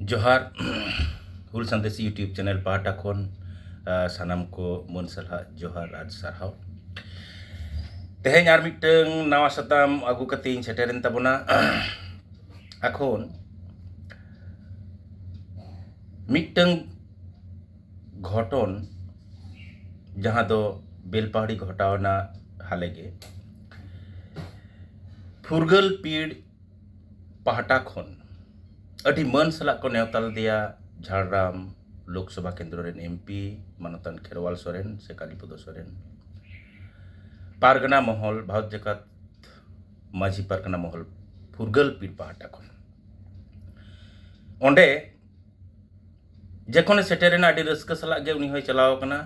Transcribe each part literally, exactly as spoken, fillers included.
ᱡᱚᱦᱟᱨ᱾ ᱦᱩᱞ ᱥᱟᱸᱫᱮᱥᱤ YouTube channel ᱯᱟᱦᱴᱟ ᱠᱷᱚᱱ, ᱟᱸ, ᱥᱟᱱᱟᱢ ᱠᱚ ᱢᱟᱹᱱ ᱥᱟᱞᱟᱜ ᱡᱚᱦᱟᱨ ᱟᱨ ᱥᱟᱨᱦᱟᱣ᱾ ᱛᱮᱦᱮᱧ ᱟᱨ ᱢᱤᱫᱴᱟᱝ ᱱᱟᱣᱟ ᱥᱟᱛᱟᱢ ᱟᱹᱜᱩ ᱠᱟᱛᱮ ᱤᱧ ᱥᱮᱴᱮᱨᱮᱱ ᱛᱟᱵᱚᱱᱟ᱾ ᱮᱠᱷᱚᱱ ᱢᱤᱫᱴᱟᱝ ᱜᱷᱚᱴᱚᱱ, ᱡᱟᱦᱟᱸ ᱫᱚ ᱵᱮᱞᱯᱟᱦᱟᱲᱤ ᱜᱷᱚᱴᱟᱣᱱᱟ ᱦᱟᱞᱮ ᱜᱮ, ᱯᱷᱩᱨᱜᱟᱹᱞ ᱯᱤᱲ ᱯᱟᱦᱴᱟ ᱠᱷᱚᱱ ᱟᱹᱰᱤ ᱢᱟᱹᱱ ᱥᱟᱞᱟᱜ ᱠᱚ ᱱᱮᱣᱛᱟ ᱞᱮᱫᱮᱭᱟ ᱡᱷᱟᱲᱜᱨᱟᱢ ᱞᱳᱠᱥᱚᱵᱷᱟ ᱠᱮᱱᱫᱨᱚ ᱨᱮᱱ MP ᱢᱟᱱᱚᱛᱟᱱ ᱠᱷᱮᱨᱣᱟᱞ ᱥᱚᱨᱮᱱ ᱥᱮ ᱠᱟᱞᱤᱯᱚᱫᱚ ᱥᱚᱨᱮᱱ᱾ ᱯᱟᱨᱜᱟᱱᱟ ᱢᱚᱦᱚᱞ, ᱵᱷᱟᱨᱚᱛ ᱡᱟᱠᱟᱛ ᱢᱟᱹᱡᱷᱤ ᱯᱟᱨᱜᱟᱱᱟ ᱢᱚᱦᱚᱞ ᱯᱷᱩᱨᱜᱟᱹᱞ ᱯᱤᱲ ᱯᱟᱦᱴᱟ ᱠᱷᱚᱱ᱾ ᱚᱸᱰᱮ ᱡᱚᱠᱷᱚᱱᱮ ᱥᱮᱴᱮᱨᱮᱱᱟ, ᱟᱹᱰᱤ ᱨᱟᱹᱥᱠᱟᱹ ᱥᱟᱞᱟᱜ ᱜᱮ ᱩᱱᱤ ᱦᱚᱸᱭ ᱪᱟᱞᱟᱣ ᱟᱠᱟᱱᱟ᱾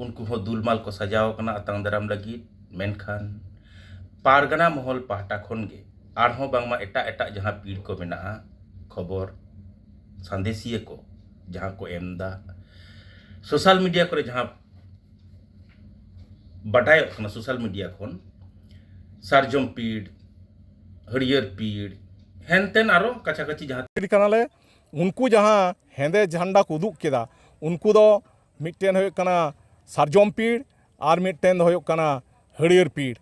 ᱩᱱᱠᱩ ᱦᱚᱸ ᱫᱩᱞᱢᱟᱞ ᱠᱚ ᱥᱟᱡᱟᱣ ᱟᱠᱟᱱᱟ ᱟᱛᱟᱝ ᱫᱟᱨᱟᱢ ᱞᱟᱹᱜᱤᱫ᱾ ᱢᱮᱱᱠᱷᱟᱱ ᱯᱟᱨᱜᱟᱱᱟ ᱢᱚᱦᱚᱞ ᱯᱟᱦᱴᱟ ᱠᱷᱚᱱ ᱜᱮ ᱟᱨᱦᱚᱸ ᱵᱟᱝᱢᱟ ᱮᱴᱟᱜ ᱮᱴᱟᱜ ᱡᱟᱦᱟᱸ ᱯᱤᱲ ᱠᱚ ᱢᱮᱱᱟᱜᱼᱟ, ᱠᱷᱚᱵᱚᱨ ᱥᱟᱸᱫᱮᱥᱤᱭᱟᱹ ᱠᱚ ᱡᱟᱦᱟᱸ ᱠᱚ ᱮᱢ ᱮᱫᱟ, ᱥᱳᱥᱟᱞ ᱢᱤᱰᱤᱭᱟ ᱠᱚᱨᱮ ᱡᱟᱦᱟᱸ ᱵᱟᱰᱟᱭᱚᱜ ᱠᱟᱱᱟ, ᱥᱳᱥᱟᱞ ᱢᱤᱰᱤᱭᱟ ᱠᱷᱚᱱ ᱥᱟᱨᱡᱚᱢ ᱯᱤᱲ, ᱦᱟᱹᱨᱭᱟᱹᱲ ᱯᱤᱲ, ᱦᱮᱱᱛᱮᱱ ᱟᱨᱚ ᱠᱟᱪᱷᱟ ᱠᱟᱪᱷᱤ ᱡᱟᱦᱟᱸ ᱯᱤᱲ ᱠᱟᱱᱟᱞᱮ, ᱩᱱᱠᱩ ᱡᱟᱦᱟᱸ ᱦᱮᱸᱫᱮ ᱡᱷᱟᱱᱰᱟ ᱠᱚ ᱩᱫᱩᱜ ᱠᱮᱫᱟ, ᱩᱱᱠᱩ ᱫᱚ ᱢᱤᱫᱴᱮᱱ ᱦᱩᱭᱩᱜ ᱠᱟᱱᱟ ᱥᱟᱨᱡᱚᱢ ᱯᱤᱲ ᱟᱨ ᱢᱤᱫᱴᱮᱱ ᱫᱚ ᱦᱩᱭᱩᱜ ᱠᱟᱱᱟ ᱦᱟᱹᱨᱭᱟᱹᱲ ᱯᱤᱲ᱾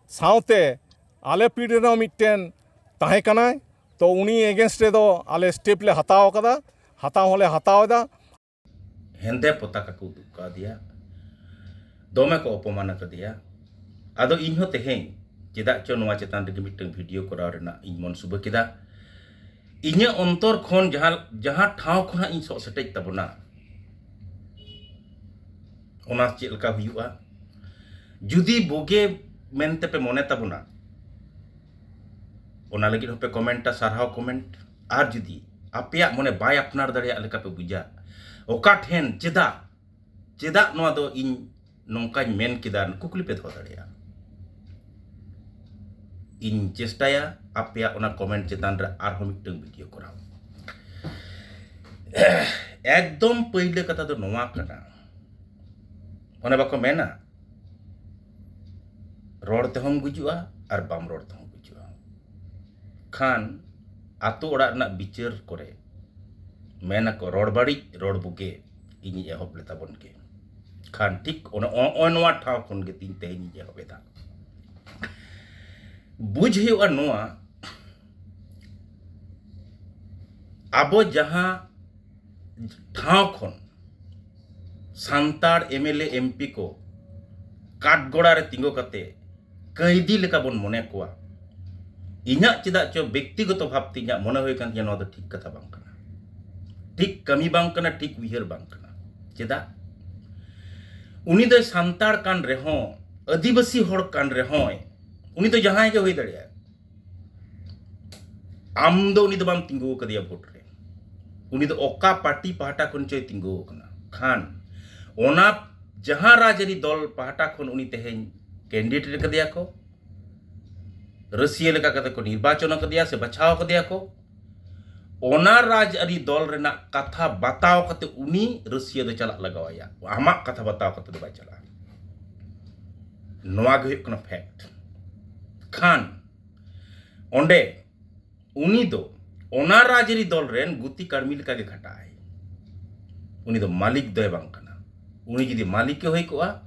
ᱥᱟᱶᱛᱮ ᱟᱞᱮ ᱯᱤᱲ ᱨᱮᱱ ᱦᱚᱸ ᱢᱤᱫᱴᱮᱱ ᱛᱟᱦᱮᱸ ᱠᱟᱱᱟᱭ, ᱛᱚ ᱩᱱᱤ against ᱨᱮᱫᱚ ᱟᱞᱮ step ᱞᱮ ᱦᱟᱛᱟᱣ ᱟᱠᱟᱫᱟ, ᱦᱟᱛᱟᱣ ᱦᱚᱸᱞᱮ ᱦᱟᱛᱟᱣ ᱮᱫᱟ᱾ ᱦᱮᱸᱫᱮ ᱯᱚᱛᱟᱠᱟ ᱠᱚ ᱩᱫᱩᱜ ᱠᱟᱣᱫᱮᱭᱟ, ᱫᱚᱢᱮ ᱠᱚ ᱚᱯᱚᱢᱟᱱ ᱟᱠᱟᱫᱮᱭᱟ᱾ ᱟᱫᱚ ᱤᱧ ᱦᱚᱸ ᱛᱮᱦᱮᱧ ᱪᱮᱫᱟᱜ ᱪᱚ ᱱᱚᱣᱟ ᱪᱮᱛᱟᱱ ᱨᱮᱜᱮ ᱢᱤᱫᱴᱟᱝ video ᱠᱚᱨᱟᱣ ᱨᱮᱱᱟᱜ ᱤᱧ ᱢᱚᱱ ᱥᱩᱵᱟᱹ ᱠᱮᱫᱟ᱾ ᱤᱧᱟᱹᱜ ᱚᱱᱛᱚᱨ ᱠᱷᱚᱱ ᱡᱟᱦᱟᱸ, ᱡᱟᱦᱟᱸ ᱴᱷᱟᱶ ᱠᱷᱚᱱᱟᱜ ᱤᱧ ᱥᱚᱜ ᱥᱮᱴᱮᱡ ᱛᱟᱵᱚᱱᱟ, ᱚᱱᱟ ᱪᱮᱫ ᱞᱮᱠᱟ ᱦᱩᱭᱩᱜᱼᱟ? ᱡᱩᱫᱤ ᱵᱩᱜᱤ ᱢᱮᱱᱛᱮ ᱯᱮ ᱢᱚᱱᱮ ᱛᱟᱵᱚᱱᱟ, ᱚᱱᱟ ᱞᱟᱹᱜᱤᱫ ᱦᱚᱸᱯᱮ ᱠᱚᱢᱮᱱᱴᱟ, ᱥᱟᱨᱦᱟᱣ ᱠᱚᱢᱮᱱᱴ᱾ ᱟᱨ ᱡᱩᱫᱤ ᱟᱯᱮᱭᱟᱜ ᱢᱚᱱᱮ ᱵᱟᱭ ᱟᱯᱱᱟᱨ ᱫᱟᱲᱮᱭᱟᱜ ᱞᱮᱠᱟ ᱯᱮ ᱵᱩᱡᱟ, ᱚᱠᱟ ᱴᱷᱮᱱ, ᱪᱮᱫᱟᱜ, ᱪᱮᱫᱟᱜ ᱱᱚᱣᱟ ᱫᱚ ᱤᱧ ᱱᱚᱝᱠᱟᱧ ᱢᱮᱱ ᱠᱮᱫᱟ, ᱠᱩᱠᱞᱤ ᱯᱮ ᱫᱚᱦᱚ ᱫᱟᱲᱮᱭᱟᱜᱼᱟ᱾ ᱤᱧ ᱪᱮᱥᱴᱟᱭᱟ ᱟᱯᱮᱭᱟᱜ ᱚᱱᱟ ᱠᱚᱢᱮᱱᱴ ᱪᱮᱛᱟᱱ ᱨᱮ ᱟᱨᱦᱚᱸ ᱢᱤᱫᱴᱟᱝ ᱵᱷᱤᱰᱤᱭᱳ ᱠᱚᱨᱟᱣ᱾ ᱮᱠᱫᱚᱢ ᱯᱟᱹᱭᱞᱟᱹ ᱠᱟᱛᱷᱟ ᱫᱚ ᱱᱚᱣᱟ ᱠᱟᱱᱟ, ᱚᱱᱮ ᱵᱟᱠᱚ ᱢᱮᱱᱟ, ᱨᱚᱲ ᱛᱮᱦᱚᱸᱢ ᱜᱩᱡᱩᱜᱼᱟ ᱟᱨ ᱵᱟᱢ ᱨᱚᱲ ᱛᱮᱦᱚᱸᱢ ᱜᱩᱡᱩᱜᱼᱟ᱾ ᱠᱷᱟᱱ ᱟᱛᱳ ᱚᱲᱟᱜ ᱨᱮᱱᱟᱜ ᱵᱤᱪᱟᱹᱨ ᱠᱚᱨᱮ ᱢᱮᱱᱟᱠᱚ, ᱨᱚᱲ ᱵᱟᱹᱲᱤᱡ, ᱨᱚᱲ ᱵᱩᱜᱮ, ᱤᱧᱤᱧ ᱮᱦᱚᱵ ᱞᱮ ᱛᱟᱵᱚᱱ ᱜᱮ᱾ ᱠᱷᱟᱱ ᱴᱷᱤᱠ ᱚᱱᱟ, ᱱᱚᱜᱼᱚᱭ ᱱᱚᱣᱟ ᱴᱷᱟᱶ ᱠᱷᱚᱱ ᱜᱮ ᱛᱤᱧ ᱛᱮᱦᱮᱧ ᱤᱧ ᱮᱦᱚᱵ ᱮᱫᱟ᱾ ᱵᱩᱡᱽ ᱦᱩᱭᱩᱜᱼᱟ ᱱᱚᱣᱟ, ᱟᱵᱚ ᱡᱟᱦᱟᱸ ᱴᱷᱟᱶ ᱠᱷᱚᱱ Santal M L A M P ᱠᱚ ᱠᱟᱴᱜᱚᱲᱟ ᱨᱮ ᱛᱤᱸᱜᱩ ᱠᱟᱛᱮ ᱠᱟᱹᱭᱫᱤ ᱞᱮᱠᱟ ᱵᱚᱱ ᱢᱚᱱᱮ ᱠᱚᱣᱟ, ᱤᱧᱟᱹᱜ ᱪᱮᱫᱟᱜ ᱪᱚ ᱵᱮᱠᱛᱤᱜᱚᱛᱚ ᱵᱷᱟᱵᱽ ᱛᱮ ᱤᱧᱟᱹᱜ ᱢᱚᱱᱮ ᱦᱩᱭ ᱠᱟᱱ ᱛᱤᱧᱟᱹ ᱱᱚᱣᱟ ᱫᱚ ᱴᱷᱤᱠ ᱠᱟᱛᱷᱟ ᱵᱟᱝ ᱠᱟᱱᱟ, ᱴᱷᱤᱠ ᱠᱟᱹᱢᱤ ᱵᱟᱝ ᱠᱟᱱᱟ, ᱴᱷᱤᱠ ᱩᱭᱦᱟᱹᱨ ᱵᱟᱝ ᱠᱟᱱᱟ᱾ ᱪᱮᱫᱟᱜ? ᱩᱱᱤ ᱫᱚᱭ ᱥᱟᱱᱛᱟᱲ ᱠᱟᱱ ᱨᱮᱦᱚᱸ, ᱟᱹᱫᱤᱵᱟᱹᱥᱤ ᱦᱚᱲ ᱠᱟᱱ ᱨᱮᱦᱚᱸᱭ, ᱩᱱᱤ ᱫᱚ ᱡᱟᱦᱟᱸᱭ ᱜᱮ ᱦᱩᱭ ᱫᱟᱲᱮᱭᱟᱜᱼᱟ, ᱟᱢ ᱫᱚ ᱩᱱᱤ ᱫᱚ ᱵᱟᱢ ᱛᱤᱸᱜᱩ ᱟᱠᱟᱫᱮᱭᱟ ᱵᱷᱳᱴ ᱨᱮ᱾ ᱩᱱᱤ ᱫᱚ ᱚᱠᱟ ᱯᱟᱨᱴᱤ ᱯᱟᱦᱴᱟ ᱠᱷᱚᱱ ᱪᱚᱭ ᱛᱤᱸᱜᱩ ᱟᱠᱟᱱᱟ᱾ ᱠᱷᱟᱱ ᱚᱱᱟ ᱡᱟᱦᱟᱸ ᱨᱟᱡᱽᱟᱹᱨᱤ ᱫᱚᱞ ᱯᱟᱦᱴᱟ ᱠᱷᱚᱱ ᱩᱱᱤ ᱛᱮᱦᱮᱧ ᱠᱮᱱᱰᱤᱰᱮᱴ ᱟᱠᱟᱫᱮᱭᱟ ᱠᱚ, ᱨᱟᱹᱥᱤᱭᱟᱹ ᱞᱮᱠᱟ ᱠᱟᱛᱮ ᱠᱚ ᱱᱤᱨᱵᱟᱪᱚᱱ ᱟᱠᱟᱫᱮᱭᱟ ᱥᱮ ᱵᱟᱪᱷᱟᱣ ᱟᱠᱟᱫᱮᱭᱟ ᱠᱚ, ᱚᱱᱟ ᱨᱟᱡᱽᱟᱹᱨᱤ ᱫᱚᱞ ᱨᱮᱱᱟᱜ ᱠᱟᱛᱷᱟ ᱵᱟᱛᱟᱣ ᱠᱟᱛᱮ ᱩᱱᱤ ᱨᱟᱹᱥᱤᱭᱟᱹ ᱫᱚ ᱪᱟᱞᱟᱜ ᱞᱟᱜᱟᱣ ᱟᱭᱟ᱾ ᱟᱢᱟᱜ ᱠᱟᱛᱷᱟ ᱵᱟᱛᱟᱣ ᱠᱟᱛᱮ ᱫᱚ ᱵᱟᱭ ᱪᱟᱞᱟᱜᱼᱟ᱾ ᱱᱚᱣᱟ ᱜᱮ ᱦᱩᱭᱩᱜ ᱠᱟᱱᱟ ᱯᱷᱮᱠᱴ᱾ ᱠᱷᱟᱱ ᱚᱸᱰᱮ ᱩᱱᱤ ᱫᱚ ᱚᱱᱟ ᱨᱟᱡᱽᱟᱹᱨᱤ ᱫᱚᱞ ᱨᱮᱱ ᱜᱩᱛᱤ ᱠᱟᱹᱲᱢᱤ ᱞᱮᱠᱟᱜᱮ ᱠᱷᱟᱴᱟᱜ ᱟᱭ᱾ ᱩᱱᱤ ᱫᱚ ᱢᱟᱹᱞᱤᱠ ᱫᱚᱭ ᱵᱟᱝ ᱠᱟᱱᱟ᱾ ᱩᱱᱤ ᱡᱩᱫᱤ ᱢᱟᱹᱞᱤᱠ ᱮ ᱦᱩᱭ ᱠᱚᱜᱼᱟ,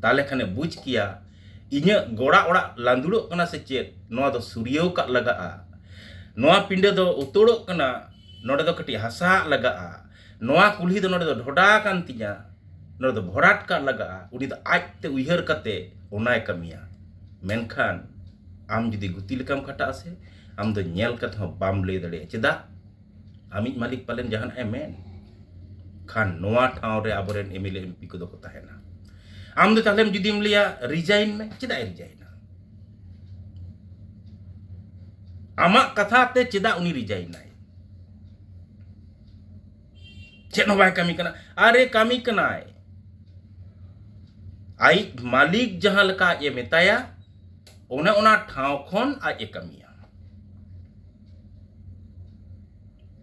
ᱛᱟᱦᱚᱞᱮ ᱠᱷᱟᱱᱮ ᱵᱩᱡᱽ ᱠᱮᱭᱟ, ᱤᱧᱟᱹᱜ ᱜᱚᱲᱟ ᱚᱲᱟᱜ ᱞᱟᱸᱫᱩᱲᱚᱜ ᱠᱟᱱᱟ ᱥᱮ ᱪᱮᱫ, ᱱᱚᱣᱟ ᱫᱚ ᱥᱩᱨᱭᱟᱹᱣ ᱠᱟᱜ ᱞᱟᱜᱟᱜᱼᱟ, ᱱᱚᱣᱟ ᱯᱤᱸᱰᱟᱹ ᱫᱚ ᱩᱛᱟᱹᱲᱚᱜ ᱠᱟᱱᱟ, ᱱᱚᱰᱮ ᱫᱚ ᱠᱟᱹᱴᱤᱡ ᱦᱟᱥᱟ ᱟᱜ ᱞᱟᱜᱟᱜᱼᱟ, ᱱᱚᱣᱟ ᱠᱩᱞᱦᱤ ᱫᱚ ᱱᱚᱰᱮ ᱫᱚ ᱰᱷᱚᱰᱟ ᱟᱠᱟᱱ ᱛᱤᱧᱟ, ᱱᱚᱰᱮ ᱫᱚ ᱵᱷᱚᱨᱟᱴ ᱠᱟᱜ ᱞᱟᱜᱟᱜᱼᱟ᱾ ᱩᱱᱤ ᱫᱚ ᱟᱡᱛᱮ ᱩᱭᱦᱟᱹᱨ ᱠᱟᱛᱮ ᱚᱱᱟᱭ ᱠᱟᱹᱢᱤᱭᱟ᱾ ᱢᱮᱱᱠᱷᱟᱱ ᱟᱢ ᱡᱩᱫᱤ ᱜᱩᱛᱤ ᱞᱮᱠᱟᱢ ᱠᱷᱟᱴᱟᱜᱼᱟ ᱥᱮ, ᱟᱢ ᱫᱚ ᱧᱮᱞ ᱠᱟᱛᱮ ᱦᱚᱸ ᱵᱟᱢ ᱞᱟᱹᱭ ᱫᱟᱲᱮᱭᱟᱜᱼᱟ᱾ ᱪᱮᱫᱟᱜ? ᱟᱢᱤᱡ ᱢᱟᱹᱞᱤᱠ ᱯᱟᱞᱮᱱ ᱡᱟᱦᱟᱱᱟᱜ ᱮ ᱢᱮᱱ ᱠᱷᱟᱱ, ᱱᱚᱣᱟ ᱴᱷᱟᱶ ᱨᱮ ᱟᱵᱚᱨᱮᱱ M L A M P ᱠᱚᱫᱚ ᱠᱚ ᱛᱟᱦᱮᱱᱟ᱾ ᱟᱢ ᱫᱚ ᱛᱟᱦᱞᱮᱢ ᱡᱩᱫᱤᱢ ᱞᱟᱹᱭᱟ ᱨᱤᱡᱟᱭᱤᱱ ᱢᱮ, ᱪᱮᱫᱟᱜ ᱮ ᱨᱤᱡᱟᱭᱤᱱᱟ? ᱟᱢᱟᱜ ᱠᱟᱛᱷᱟ ᱛᱮ ᱪᱮᱫᱟᱜ ᱩᱱᱤ ᱨᱤᱡᱟᱭᱤᱱᱟᱭ? ᱪᱮᱫ ᱦᱚᱸ ᱵᱟᱭ ᱠᱟᱹᱢᱤ ᱠᱟᱱᱟ᱾ ᱟᱨᱮ ᱠᱟᱹᱢᱤ ᱠᱟᱱᱟᱭ, ᱟᱡ ᱢᱟᱹᱞᱤᱠ ᱡᱟᱦᱟᱸ ᱞᱮᱠᱟ ᱟᱡ ᱮ ᱢᱮᱛᱟᱭᱟ, ᱚᱱᱮ ᱚᱱᱟ ᱴᱷᱟᱶ ᱠᱷᱚᱱ ᱟᱡ ᱮ ᱠᱟᱹᱢᱤᱭᱟ᱾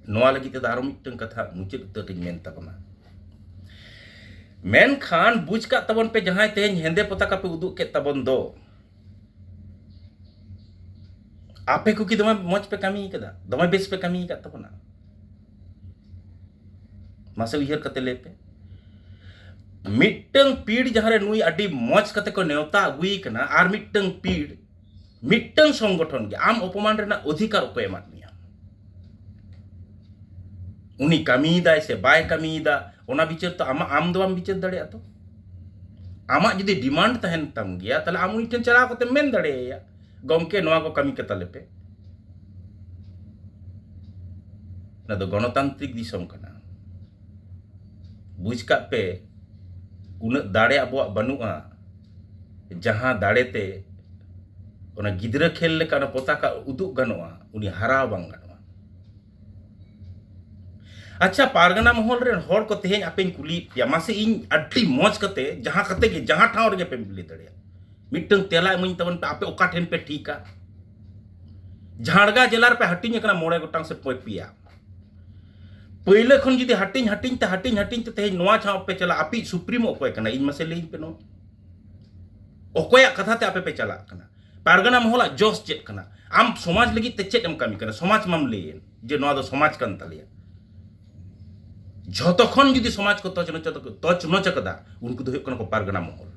ᱱᱚᱣᱟ ᱞᱟᱹᱜᱤᱫ ᱛᱮᱫᱚ ᱟᱨᱚ ᱢᱤᱫᱴᱟᱝ ᱠᱟᱛᱷᱟ ᱢᱩᱪᱟᱹᱫ ᱩᱛᱟᱹᱨ ᱨᱤᱧ ᱢᱮᱱ ᱛᱟᱵᱚᱱᱟ᱾ ᱢᱮᱱᱠᱷᱟᱱ ᱵᱩᱡᱽ ᱠᱟᱜ ᱛᱟᱵᱚᱱ ᱯᱮ, ᱡᱟᱦᱟᱸᱭ ᱛᱮᱦᱮᱧ ᱦᱮᱸᱫᱮ ᱯᱚᱛᱟᱠᱟ ᱯᱮ ᱩᱫᱩᱜ ᱠᱮᱫ ᱛᱟᱵᱚᱱ ᱫᱚ, ᱟᱯᱮ ᱠᱚ ᱠᱤ ᱫᱚᱢᱮ ᱢᱚᱡᱽ ᱯᱮ ᱠᱟᱹᱢᱤ ᱠᱟᱫᱟ? ᱫᱚᱢᱮ ᱵᱮᱥ ᱯᱮ ᱠᱟᱹᱢᱤ ᱟᱠᱟᱫ ᱛᱟᱵᱚᱱᱟ? ᱢᱟᱥᱮ ᱩᱭᱦᱟᱹᱨ ᱠᱟᱛᱮ ᱞᱟᱹᱭ ᱯᱮ᱾ ᱢᱤᱫᱴᱟᱝ ᱯᱤᱲ ᱡᱟᱦᱟᱸ ᱨᱮ ᱱᱩᱭ ᱟᱹᱰᱤ ᱢᱚᱡᱽ ᱠᱟᱛᱮ ᱠᱚ ᱱᱮᱣᱛᱟ ᱟᱹᱜᱩᱭᱮ ᱠᱟᱱᱟ, ᱟᱨ ᱢᱤᱫᱴᱟᱝ ᱯᱤᱲ, ᱢᱤᱫᱴᱟᱝ ᱥᱚᱝᱜᱚᱴᱷᱚᱱ ᱜᱮ ᱟᱢ ᱚᱯᱚᱢᱟᱱ ᱨᱮᱱᱟᱜ ᱚᱫᱷᱤᱠᱟᱨ ᱚᱠᱚᱭ ᱮᱢᱟᱫ ᱢᱮᱭᱟ? ᱩᱱᱤ ᱠᱟᱹᱢᱤᱭᱮᱫᱟᱭ ᱥᱮ ᱵᱟᱭ ᱠᱟᱹᱢᱤᱭᱮᱫᱟ, ᱚᱱᱟ ᱵᱤᱪᱟᱹᱨ ᱛᱚ ᱟᱢᱟᱜ, ᱟᱢ ᱫᱚ ᱵᱟᱢ ᱵᱤᱪᱟᱹᱨ ᱫᱟᱲᱮᱭᱟᱜᱼᱟ ᱛᱚ᱾ ᱟᱢᱟᱜ ᱡᱩᱫᱤ ᱰᱤᱢᱟᱱᱰ ᱛᱟᱦᱮᱱ ᱛᱟᱢ ᱜᱮᱭᱟ, ᱛᱟᱦᱞᱮ ᱟᱢ ᱩᱱᱤ ᱴᱷᱮᱱ ᱪᱟᱞᱟᱣ ᱠᱟᱛᱮ ᱢᱮᱱ ᱫᱟᱲᱮᱭᱟᱭᱟ, "ᱜᱚᱢᱠᱮ, ᱱᱚᱣᱟ ᱠᱚ ᱠᱟᱹᱢᱤ ᱠᱟᱛᱟ ᱞᱮᱯᱮ᱾" ᱚᱱᱟ ᱫᱚ ᱜᱚᱱᱚᱛᱟᱱᱛᱨᱤᱠ ᱫᱤᱥᱚᱢ ᱠᱟᱱᱟ᱾ ᱵᱩᱡᱽ ᱠᱟᱜ ᱯᱮ, ᱩᱱᱟᱹᱜ ᱫᱟᱲᱮ ᱟᱵᱚᱣᱟᱜ ᱵᱟᱹᱱᱩᱜᱼᱟ, ᱡᱟᱦᱟᱸ ᱫᱟᱲᱮ ᱛᱮ ᱚᱱᱟ ᱜᱤᱫᱽᱨᱟᱹ ᱠᱷᱮᱞ ᱞᱮᱠᱟ ᱚᱱᱟ ᱯᱚᱛᱟᱠᱟ ᱩᱫᱩᱜ ᱜᱟᱱᱚᱜᱼᱟ, ᱩᱱᱤ ᱦᱟᱨᱟᱣ ᱵᱟᱝ ᱜᱟᱱᱚᱜᱼᱟ᱾ ᱟᱪᱪᱷᱟ, ᱯᱟᱨᱜᱟᱱᱟ ᱢᱚᱦᱚᱞ ᱨᱮᱱ ᱦᱚᱲ ᱠᱚ, ᱛᱮᱦᱮᱧ ᱟᱯᱮᱧ ᱠᱩᱞᱤᱭᱮᱫ ᱯᱮᱭᱟ, ᱢᱟᱥᱮ ᱤᱧ ᱟᱹᱰᱤ ᱢᱚᱡᱽ ᱠᱟᱛᱮ ᱡᱟᱦᱟᱸ ᱠᱟᱛᱮ ᱜᱮ, ᱡᱟᱦᱟᱸ ᱴᱷᱟᱶ ᱨᱮᱜᱮ ᱯᱮ ᱞᱟᱹᱭ ᱫᱟᱲᱮᱭᱟᱜᱼᱟ, ᱢᱤᱫᱴᱟᱝ ᱛᱮᱞᱟ ᱤᱢᱟᱹᱧ ᱛᱟᱵᱚᱱ ᱯᱮ, ᱟᱯᱮ ᱚᱠᱟ ᱴᱷᱮᱱ ᱯᱮ ᱴᱷᱤᱠᱟ? ᱡᱷᱟᱲᱜᱟ ᱡᱮᱞᱟ ᱨᱮᱯᱮ ᱦᱟᱹᱴᱤᱧ ᱟᱠᱟᱱᱟ ᱢᱚᱬᱮ ᱜᱚᱴᱟᱝ ᱥᱮ ᱯᱮ-, ᱯᱮᱭᱟ᱾ ᱯᱟᱹᱭᱞᱟᱹ ᱠᱷᱚᱱ ᱡᱩᱫᱤ ᱦᱟᱹᱴᱤᱧ ᱦᱟᱹᱴᱤᱧ ᱛᱮ, ᱦᱟᱹᱴᱤᱧ ᱦᱟᱹᱴᱤᱧ ᱛᱮ ᱛᱮᱦᱮᱧ ᱱᱚᱣᱟ ᱪᱷᱟᱶ ᱯᱮ ᱪᱟᱞᱟᱜᱼᱟ, ᱟᱯᱮᱭᱤᱡ ᱥᱩᱯᱨᱤᱢᱳ ᱚᱠᱚᱭ ᱠᱟᱱᱟ? ᱤᱧ ᱢᱟᱥᱮ ᱞᱟᱹᱭᱟᱹᱧ ᱯᱮ ᱱᱚᱣᱟ᱾ ᱚᱠᱚᱭᱟᱜ ᱠᱟᱛᱷᱟ ᱛᱮ ᱟᱯᱮ ᱯᱮ ᱪᱟᱞᱟᱜ ᱠᱟᱱᱟ? ᱯᱟᱨᱜᱟᱱᱟ ᱢᱚᱦᱚᱞᱟᱜ ᱡᱚᱥ ᱪᱮᱫ ᱠᱟᱱᱟ? ᱟᱢ ᱥᱚᱢᱟᱡᱽ ᱞᱟᱹᱜᱤᱫ ᱛᱮ ᱪᱮᱫ ᱮᱢ ᱠᱟᱹᱢᱤ ᱠᱟᱱᱟ? ᱥᱚᱢᱟᱡᱽ ᱢᱟᱢ ᱞᱟᱹᱭᱮᱱ ᱡᱮ ᱱᱚᱣᱟ ᱫᱚ ᱥᱚᱢᱟᱡᱽ ᱠᱟᱱ ᱛᱟᱞᱮᱭᱟ᱾ ᱡᱷᱚᱛᱚ ᱠᱷᱚᱱ ᱡᱩᱫᱤ ᱥᱚᱢᱟᱡᱽ ᱠᱚ ᱛᱚᱪ ᱱᱚᱪ, ᱛᱚᱪ ᱱᱚᱪ ᱟᱠᱟᱫᱟ, ᱩᱱᱠᱩ ᱫᱚ ᱦᱩᱭᱩᱜ ᱠᱟᱱᱟ ᱠᱚ ᱯᱟᱨᱜᱟᱱᱟ ᱢᱚᱦᱚᱞ᱾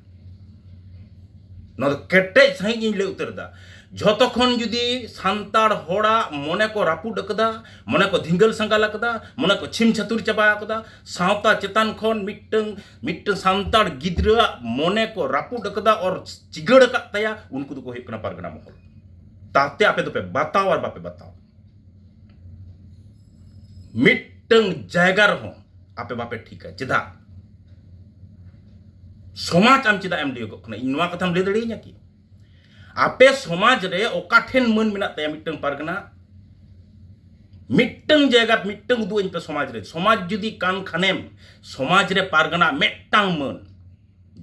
ᱱᱚᱣᱟ ᱫᱚ ᱠᱮᱴᱮᱡ ᱥᱟᱺᱦᱤᱡ ᱤᱧ ᱞᱟᱹᱭ ᱩᱛᱟᱹᱨ ᱮᱫᱟ᱾ ᱡᱷᱚᱛᱚ ᱠᱷᱚᱱ ᱡᱩᱫᱤ ᱥᱟᱱᱛᱟᱲ ᱦᱚᱲᱟᱜ ᱢᱚᱱᱮ ᱠᱚ ᱨᱟᱹᱯᱩᱫ ᱟᱠᱟᱫᱟ, ᱢᱚᱱᱮ ᱠᱚ ᱫᱷᱤᱸᱜᱟᱹᱞ ᱥᱟᱸᱜᱟᱞ ᱟᱠᱟᱫᱟ, ᱢᱚᱱᱮ ᱠᱚ ᱪᱷᱤᱢ ᱪᱷᱟᱹᱛᱩᱨ ᱪᱟᱵᱟ ᱟᱠᱟᱫᱟ, ᱥᱟᱶᱛᱟ ᱪᱮᱛᱟᱱ ᱠᱷᱚᱱ ᱢᱤᱫᱴᱟᱝ, ᱢᱤᱫᱴᱟᱝ ᱥᱟᱱᱛᱟᱲ ᱜᱤᱫᱽᱨᱟᱹᱣᱟᱜ ᱢᱚᱱᱮ ᱠᱚ ᱨᱟᱹᱯᱩᱫ ᱟᱠᱟᱫᱟ, ᱚᱨ ᱪᱤᱜᱟᱹᱲ ᱟᱠᱟᱫ ᱛᱟᱭᱟ, ᱩᱱᱠᱩ ᱫᱚᱠᱚ ᱦᱩᱭᱩᱜ ᱠᱟᱱᱟ ᱯᱟᱨᱜᱟᱱᱟ ᱢᱚᱦᱚᱞ᱾ ᱛᱟᱛᱮ ᱟᱯᱮ ᱫᱚᱯᱮ ᱵᱟᱛᱟᱣᱟ ᱟᱨ ᱵᱟᱯᱮ ᱵᱟᱛᱟᱣᱟ, ᱢᱤᱫᱴᱟᱝ ᱡᱟᱭᱜᱟ ᱨᱮᱦᱚᱸ ᱟᱯᱮ ᱵᱟᱯᱮ ᱴᱷᱤᱠᱟ᱾ ᱪᱮᱫᱟᱜ? ᱥᱚᱢᱟᱡᱽ ᱟᱢ ᱪᱮᱫᱟᱜ ᱮᱢ ᱞᱟᱹᱭᱚᱜᱚᱜ ᱠᱟᱱᱟ? ᱤᱧ ᱱᱚᱣᱟ ᱠᱟᱛᱷᱟᱢ ᱞᱟᱹᱭ ᱫᱟᱲᱮᱭᱟᱹᱧᱟ ᱠᱤ? ᱟᱯᱮ ᱥᱚᱢᱟᱡᱽ ᱨᱮ ᱚᱠᱟ ᱴᱷᱮᱱ ᱢᱟᱹᱱ ᱢᱮᱱᱟᱜ ᱛᱟᱭᱟ ᱢᱤᱫᱴᱟᱝ ᱯᱟᱨᱜᱟᱱᱟ? ᱢᱤᱫᱴᱟᱝ ᱡᱟᱭᱜᱟ, ᱢᱤᱫᱴᱟᱝ ᱩᱫᱩᱜ ᱟᱹᱧ ᱯᱮ ᱥᱚᱢᱟᱡᱽ ᱨᱮ᱾ ᱥᱚᱢᱟᱡᱽ ᱡᱩᱫᱤ ᱠᱟᱱ ᱠᱷᱟᱱᱮᱢ, ᱥᱚᱢᱟᱡᱽ ᱨᱮ ᱯᱟᱨᱜᱟᱱᱟ ᱢᱤᱫᱴᱟᱝ ᱢᱟᱹᱱ᱾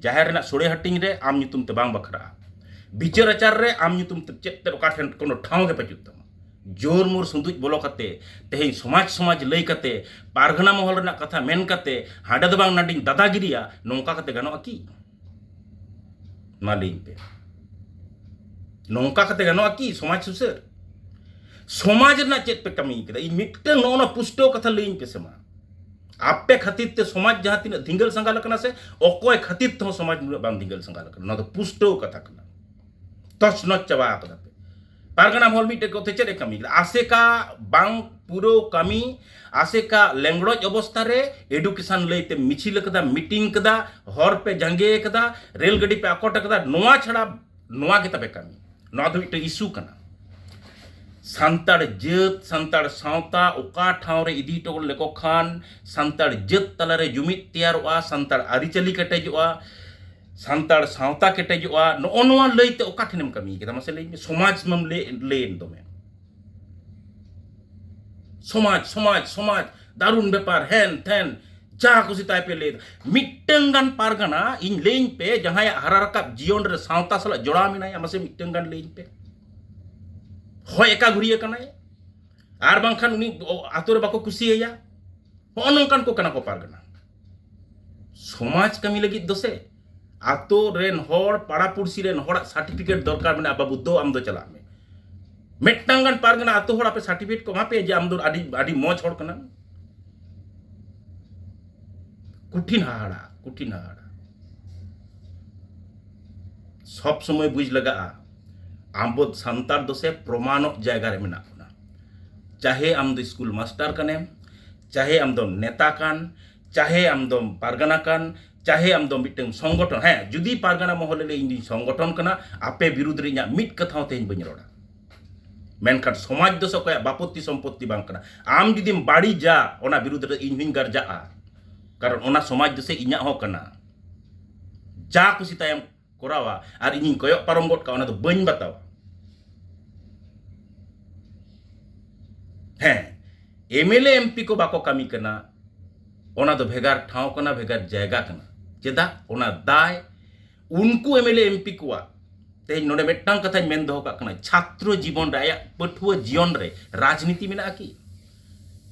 ᱡᱟᱦᱮᱨ ᱨᱮᱱᱟᱜ ᱥᱳᱲᱮ ᱦᱟᱹᱴᱤᱧ ᱨᱮ ᱟᱢ ᱧᱩᱛᱩᱢ ᱛᱮ ᱵᱟᱝ ᱵᱟᱠᱷᱨᱟᱜᱼᱟ᱾ ᱵᱤᱪᱟᱹᱨ ᱟᱪᱟᱨ ᱨᱮ ᱟᱢ ᱧᱩᱛᱩᱢ ᱛᱮ ᱪᱮᱫ ᱛᱮ ᱚᱠᱟ ᱴᱷᱮᱱ ᱠᱳᱱᱳ ᱴᱷᱟᱶ ᱜᱮ ᱯᱟᱹᱪᱩᱜ ᱛᱟᱢᱟ᱾ ᱡᱳᱨ ᱢᱳᱨ ᱥᱩᱸᱫᱩᱡ ᱵᱚᱞᱚ ᱠᱟᱛᱮ, ᱛᱮᱦᱮᱧ ᱥᱚᱢᱟᱡᱽ ᱥᱚᱢᱟᱡᱽ ᱞᱟᱹᱭ ᱠᱟᱛᱮ, ᱯᱟᱨᱜᱟᱱᱟ ᱢᱚᱦᱚᱞ ᱨᱮᱱᱟᱜ ᱠᱟᱛᱷᱟ ᱢᱮᱱ ᱠᱟᱛᱮ, ᱦᱟᱸᱰᱮ ᱫᱚ ᱵᱟᱝ ᱱᱟᱰᱤᱧ ᱫᱟᱫᱟᱜᱤᱨᱤᱭᱟ, ᱱᱚᱝᱠᱟ ᱠᱟᱛᱮ ᱜᱟᱱᱚᱜᱼᱟ ᱠᱤ? ᱢᱟ ᱞᱟᱹᱭᱟᱹᱧ ᱯᱮ, ᱱᱚᱝᱠᱟ ᱠᱟᱛᱮ ᱜᱟᱱᱚᱜᱼᱟ ᱠᱤ ᱥᱚᱢᱟᱡᱽ ᱥᱩᱥᱟᱹᱨ? ᱥᱚᱢᱟᱡᱽ ᱨᱮᱱᱟᱜ ᱪᱮᱫ ᱯᱮ ᱠᱟᱹᱢᱤ ᱠᱮᱫᱟ? ᱤᱧ ᱢᱤᱫᱴᱟᱝ ᱱᱚᱜᱼᱚ ᱱᱚᱣᱟ ᱯᱩᱥᱴᱟᱹᱣ ᱠᱟᱛᱷᱟ ᱞᱟᱹᱭᱟᱹᱧ ᱯᱮᱥᱮ ᱢᱟ᱾ ᱟᱯᱮ ᱠᱷᱟᱹᱛᱤᱨ ᱛᱮ ᱥᱚᱢᱟᱡᱽ ᱡᱟᱦᱟᱸ ᱛᱤᱱᱟᱹᱜ ᱫᱷᱤᱸᱜᱟᱹᱞ ᱥᱟᱸᱜᱟᱞ ᱟᱠᱟᱱᱟ ᱥᱮ, ᱚᱠᱚᱭ ᱠᱷᱟᱹᱛᱤᱨ ᱛᱮᱦᱚᱸ ᱥᱚᱢᱟᱡᱽ ᱩᱱᱟᱹᱜ ᱵᱟᱝ ᱫᱷᱤᱸᱜᱟᱹᱞ ᱥᱟᱸᱜᱟᱞ ᱟᱠᱟᱱᱟ᱾ ᱱᱚᱣᱟ ᱫᱚ ᱯᱩᱥᱴᱟᱹᱣ ᱠᱟᱛᱷᱟ ᱠᱟᱱᱟ᱾ ᱛᱚᱪ ᱱᱚᱪ ᱪᱟᱵᱟ ᱟᱠᱟᱫᱟ ᱯᱮ᱾ ᱯᱟᱨᱜᱟᱱᱟ ᱢᱚᱦᱚᱞ ᱢᱤᱫᱴᱮᱡ ᱠᱚᱛᱮ ᱪᱮᱫ ᱮ ᱠᱟᱹᱢᱤ ᱠᱮᱫᱟ? ᱟᱥᱮᱠᱟ ᱵᱟᱝ ᱯᱩᱨᱟᱹᱣ ᱠᱟᱹᱢᱤ, ᱟᱥᱮᱠᱟ ᱞᱮᱝᱲᱚᱡ ᱚᱵᱚᱥᱛᱟ ᱨᱮ ᱮᱰᱩᱠᱮᱥᱚᱱ ᱞᱟᱹᱭᱛᱮ ᱢᱤᱪᱷᱤᱞ ᱠᱟᱫᱟ, ᱢᱤᱴᱤᱝ ᱠᱟᱫᱟ, ᱦᱚᱨ ᱯᱮ ᱡᱟᱸᱜᱮ ᱠᱟᱫᱟ, ᱨᱮᱞ ᱜᱟᱹᱰᱤ ᱯᱮ ᱟᱠᱚᱴ ᱠᱟᱫᱟ᱾ ᱱᱚᱣᱟ ᱪᱷᱟᱲᱟ ᱱᱚᱣᱟ ᱜᱮ ᱛᱟᱯᱮ ᱠᱟᱹᱢᱤ᱾ ᱱᱚᱣᱟ ᱫᱚ ᱢᱤᱫᱴᱮᱱ ᱤᱥᱩ ᱠᱟᱱᱟ᱾ ᱥᱟᱱᱛᱟᱲ ᱡᱟᱹᱛ, ᱥᱟᱱᱛᱟᱲ ᱥᱟᱶᱛᱟ ᱚᱠᱟ ᱴᱷᱟᱶ ᱨᱮ ᱤᱫᱤ ᱦᱚᱴᱚ ᱞᱮᱠᱚ ᱠᱷᱟᱱ ᱥᱟᱱᱛᱟᱲ ᱡᱟᱹᱛ ᱛᱟᱞᱟᱨᱮ ᱡᱩᱢᱤᱫ ᱛᱮᱭᱟᱨᱚᱜᱼᱟ, ᱥᱟᱱᱛᱟᱲ ᱟᱹᱨᱤᱪᱟᱹᱞᱤ ᱠᱮᱴᱮᱡᱚᱜᱼᱟ, ᱥᱟᱱᱛᱟᱲ ᱥᱟᱶᱛᱟ ᱠᱮᱴᱮᱡᱚᱜᱼᱟ, ᱱᱚᱜᱼᱚ ᱱᱚᱣᱟ ᱞᱟᱹᱭᱛᱮ ᱚᱠᱟ ᱴᱷᱮᱱᱮᱢ ᱠᱟᱹᱢᱤ ᱠᱮᱫᱟ? ᱢᱟᱥᱮ ᱞᱟᱹᱭ ᱢᱮ᱾ ᱥᱚᱢᱟᱡᱽ ᱢᱟᱢ ᱞᱟᱹᱭ, ᱞᱟᱹᱭᱮᱱ ᱫᱚᱢᱮ᱾ ᱥᱚᱢᱟᱡᱽ, ᱥᱚᱢᱟᱡᱽ, ᱥᱚᱢᱟᱡᱽ, ᱫᱟᱨᱩᱱ ᱵᱮᱯᱟᱨ, ᱦᱮᱱ ᱛᱷᱮᱱ, ᱡᱟ ᱠᱩᱥᱤ ᱛᱟᱭ ᱯᱮ ᱞᱟᱹᱭ ᱮᱫᱟ᱾ ᱢᱤᱫᱴᱟᱝ ᱜᱟᱱ ᱯᱟᱨᱜᱟᱱᱟ ᱤᱧ ᱞᱟᱹᱭᱟᱹᱧ ᱯᱮ, ᱡᱟᱦᱟᱸᱭᱟᱜ ᱦᱟᱨᱟ ᱨᱟᱠᱟᱵ ᱡᱤᱭᱚᱱ ᱨᱮ ᱥᱟᱶᱛᱟ ᱥᱟᱞᱟᱜ ᱡᱚᱲᱟᱣ ᱢᱮᱱᱟᱭᱟ, ᱢᱟᱥᱮ ᱢᱤᱫᱴᱟᱝ ᱜᱟᱱ ᱞᱟᱹᱭᱟᱹᱧ ᱯᱮ᱾ ᱦᱚᱭ ᱮᱠᱟ ᱜᱷᱩᱨᱤᱭᱟᱹ ᱠᱟᱱᱟᱭ, ᱟᱨ ᱵᱟᱝᱠᱷᱟᱱ ᱩᱱᱤ ᱟᱛᱳ ᱨᱮ ᱵᱟᱠᱚ ᱠᱩᱥᱤᱭᱟᱭᱟ᱾ ᱦᱚᱸᱜᱼᱚ ᱱᱚᱝᱠᱟᱱ ᱠᱚ ᱠᱟᱱᱟ ᱠᱚ ᱯᱟᱨᱜᱟᱱᱟ᱾ ᱥᱚᱢᱟᱡᱽ ᱠᱟᱹᱢᱤ ᱞᱟᱹᱜᱤᱫ ᱫᱚ ᱥᱮ ᱟᱛᱳ ᱨᱮᱱ ᱦᱚᱲ, ᱯᱟᱲᱟ ᱯᱩᱲᱥᱤ ᱨᱮᱱ ᱦᱚᱲᱟᱜ ᱥᱟᱨᱴᱤᱯᱷᱤᱠᱮᱴ ᱫᱚᱨᱠᱟᱨ ᱢᱮᱱᱟᱜᱼᱟ, "ᱵᱟᱹᱵᱩ ᱫᱚ ᱟᱢ ᱫᱚ ᱪᱟᱞᱟᱜ ᱢᱮ, ᱢᱤᱫᱴᱟᱝ ᱜᱟᱱ ᱯᱟᱨᱜᱟᱱᱟ ᱟᱛᱳ ᱦᱚᱲ ᱟᱯᱮ ᱥᱟᱨᱴᱤᱯᱷᱤᱠᱮᱴ ᱠᱚ ᱮᱢᱟ ᱯᱮᱭᱟ ᱡᱮ ᱟᱢ ᱫᱚ ᱟᱹᱰᱤ, ᱟᱹᱰᱤ ᱢᱚᱡᱽ ᱦᱚᱲ ᱠᱟᱱᱟᱢ"? ᱠᱩᱴᱷᱤᱱ ᱦᱟᱦᱟᱲᱟ, ᱠᱩᱴᱷᱤᱱ ᱦᱟᱦᱟᱲᱟ᱾ ᱥᱚᱵ ᱥᱚᱢᱚᱭ ᱵᱩᱡᱽ ᱞᱟᱜᱟᱜᱼᱟ, ᱟᱵᱚ ᱥᱟᱱᱛᱟᱲ ᱫᱚ ᱥᱮ ᱯᱨᱚᱢᱟᱱᱚᱜ ᱡᱟᱭᱜᱟ ᱨᱮ ᱢᱮᱱᱟᱜ ᱵᱚᱱᱟ᱾ ᱪᱟᱦᱮ ᱟᱢ ᱫᱚ ᱥᱠᱩᱞ ᱢᱟᱥᱴᱟᱨ ᱠᱟᱱᱮᱢ, ᱪᱟᱦᱮ ᱟᱢ ᱫᱚ ᱱᱮᱛᱟ ᱠᱟᱱ, ᱪᱟᱦᱮ ᱟᱢ ᱫᱚᱢ ᱯᱟᱨᱜᱟᱱᱟ ᱠᱟᱱ, ᱪᱟᱦᱮ ᱟᱢ ᱫᱚ ᱢᱤᱫᱴᱟᱝ ᱥᱚᱝᱜᱚᱴᱷᱚᱱ, ᱦᱮᱸ, ᱡᱩᱫᱤ ᱯᱟᱨᱜᱟᱱᱟ ᱢᱚᱦᱚᱞ ᱞᱟᱹᱭ ᱤᱧ ᱫᱩᱧ ᱥᱚᱝᱜᱚᱴᱷᱚᱱ ᱠᱟᱱᱟ, ᱟᱯᱮ ᱵᱤᱨᱩᱫᱷ ᱨᱮ ᱤᱧᱟᱹᱜ ᱢᱤᱫ ᱠᱟᱛᱷᱟ ᱦᱚᱸ ᱛᱮᱦᱮᱧ ᱵᱟᱹᱧ ᱨᱚᱲᱟ᱾ ᱢᱮᱱᱠᱷᱟᱱ ᱥᱚᱢᱟᱡᱽ ᱫᱚ ᱥᱮ ᱚᱠᱚᱭᱟᱜ ᱵᱟᱯᱚᱛᱛᱤ ᱥᱚᱢᱯᱚᱛᱛᱤ ᱵᱟᱝ ᱠᱟᱱᱟ᱾ ᱟᱢ ᱡᱩᱫᱤᱢ ᱵᱟᱹᱲᱤᱡᱟ, ᱚᱱᱟ ᱵᱤᱨᱩᱫᱷ ᱨᱮ ᱤᱧ ᱦᱚᱧ ᱜᱟᱨᱡᱟᱜᱼᱟ, ᱠᱟᱨᱚᱱ ᱚᱱᱟ ᱥᱚᱢᱟᱡᱽ ᱫᱚ ᱥᱮ ᱤᱧᱟᱹᱜ ᱦᱚᱸ ᱠᱟᱱᱟ᱾ ᱡᱟ ᱠᱩᱥᱤ ᱛᱟᱭᱚᱢ ᱠᱚᱨᱟᱣᱟ ᱟᱨ ᱤᱧᱤᱧ ᱠᱚᱭᱚᱜ ᱯᱟᱨᱚᱢ ᱜᱚᱫ ᱠᱟᱜᱼᱟ, ᱚᱱᱟ ᱫᱚ ᱵᱟᱹᱧ ᱵᱟᱛᱟᱣᱟ᱾ ᱦᱮᱸ, ᱮᱢᱮᱞᱮ ᱮᱢᱯᱤ ᱠᱚ ᱵᱟᱠᱚ ᱠᱟᱹᱢᱤ ᱠᱟᱱᱟ, ᱚᱱᱟ ᱫᱚ ᱵᱷᱮᱜᱟᱨ ᱴᱷᱟᱶ ᱠᱟᱱᱟ, ᱵᱷᱮᱜᱟᱨ ᱡᱟᱭᱜᱟ ᱠᱟᱱᱟ᱾ ᱪᱮᱫᱟᱜ? ᱚᱱᱟ ᱫᱟᱭ ᱩᱱᱠᱩ ᱮᱢᱮᱞᱮ ᱮᱢᱯᱤ ᱠᱚᱣᱟᱜ᱾ ᱛᱮᱦᱮᱧ ᱱᱚᱰᱮ ᱢᱤᱫᱴᱟᱝ ᱠᱟᱛᱷᱟᱧ ᱢᱮᱱ ᱫᱚᱦᱚ ᱠᱟᱜ ᱠᱟᱱᱟ, ᱪᱷᱟᱛᱨᱚ ᱡᱤᱵᱚᱱ ᱨᱮ, ᱟᱭᱟᱜ ᱯᱟᱹᱴᱷᱩᱣᱟᱹ ᱡᱤᱭᱚᱱ ᱨᱮ ᱨᱟᱡᱽᱱᱤᱛᱤ ᱢᱮᱱᱟᱜᱼᱟ ᱠᱤ?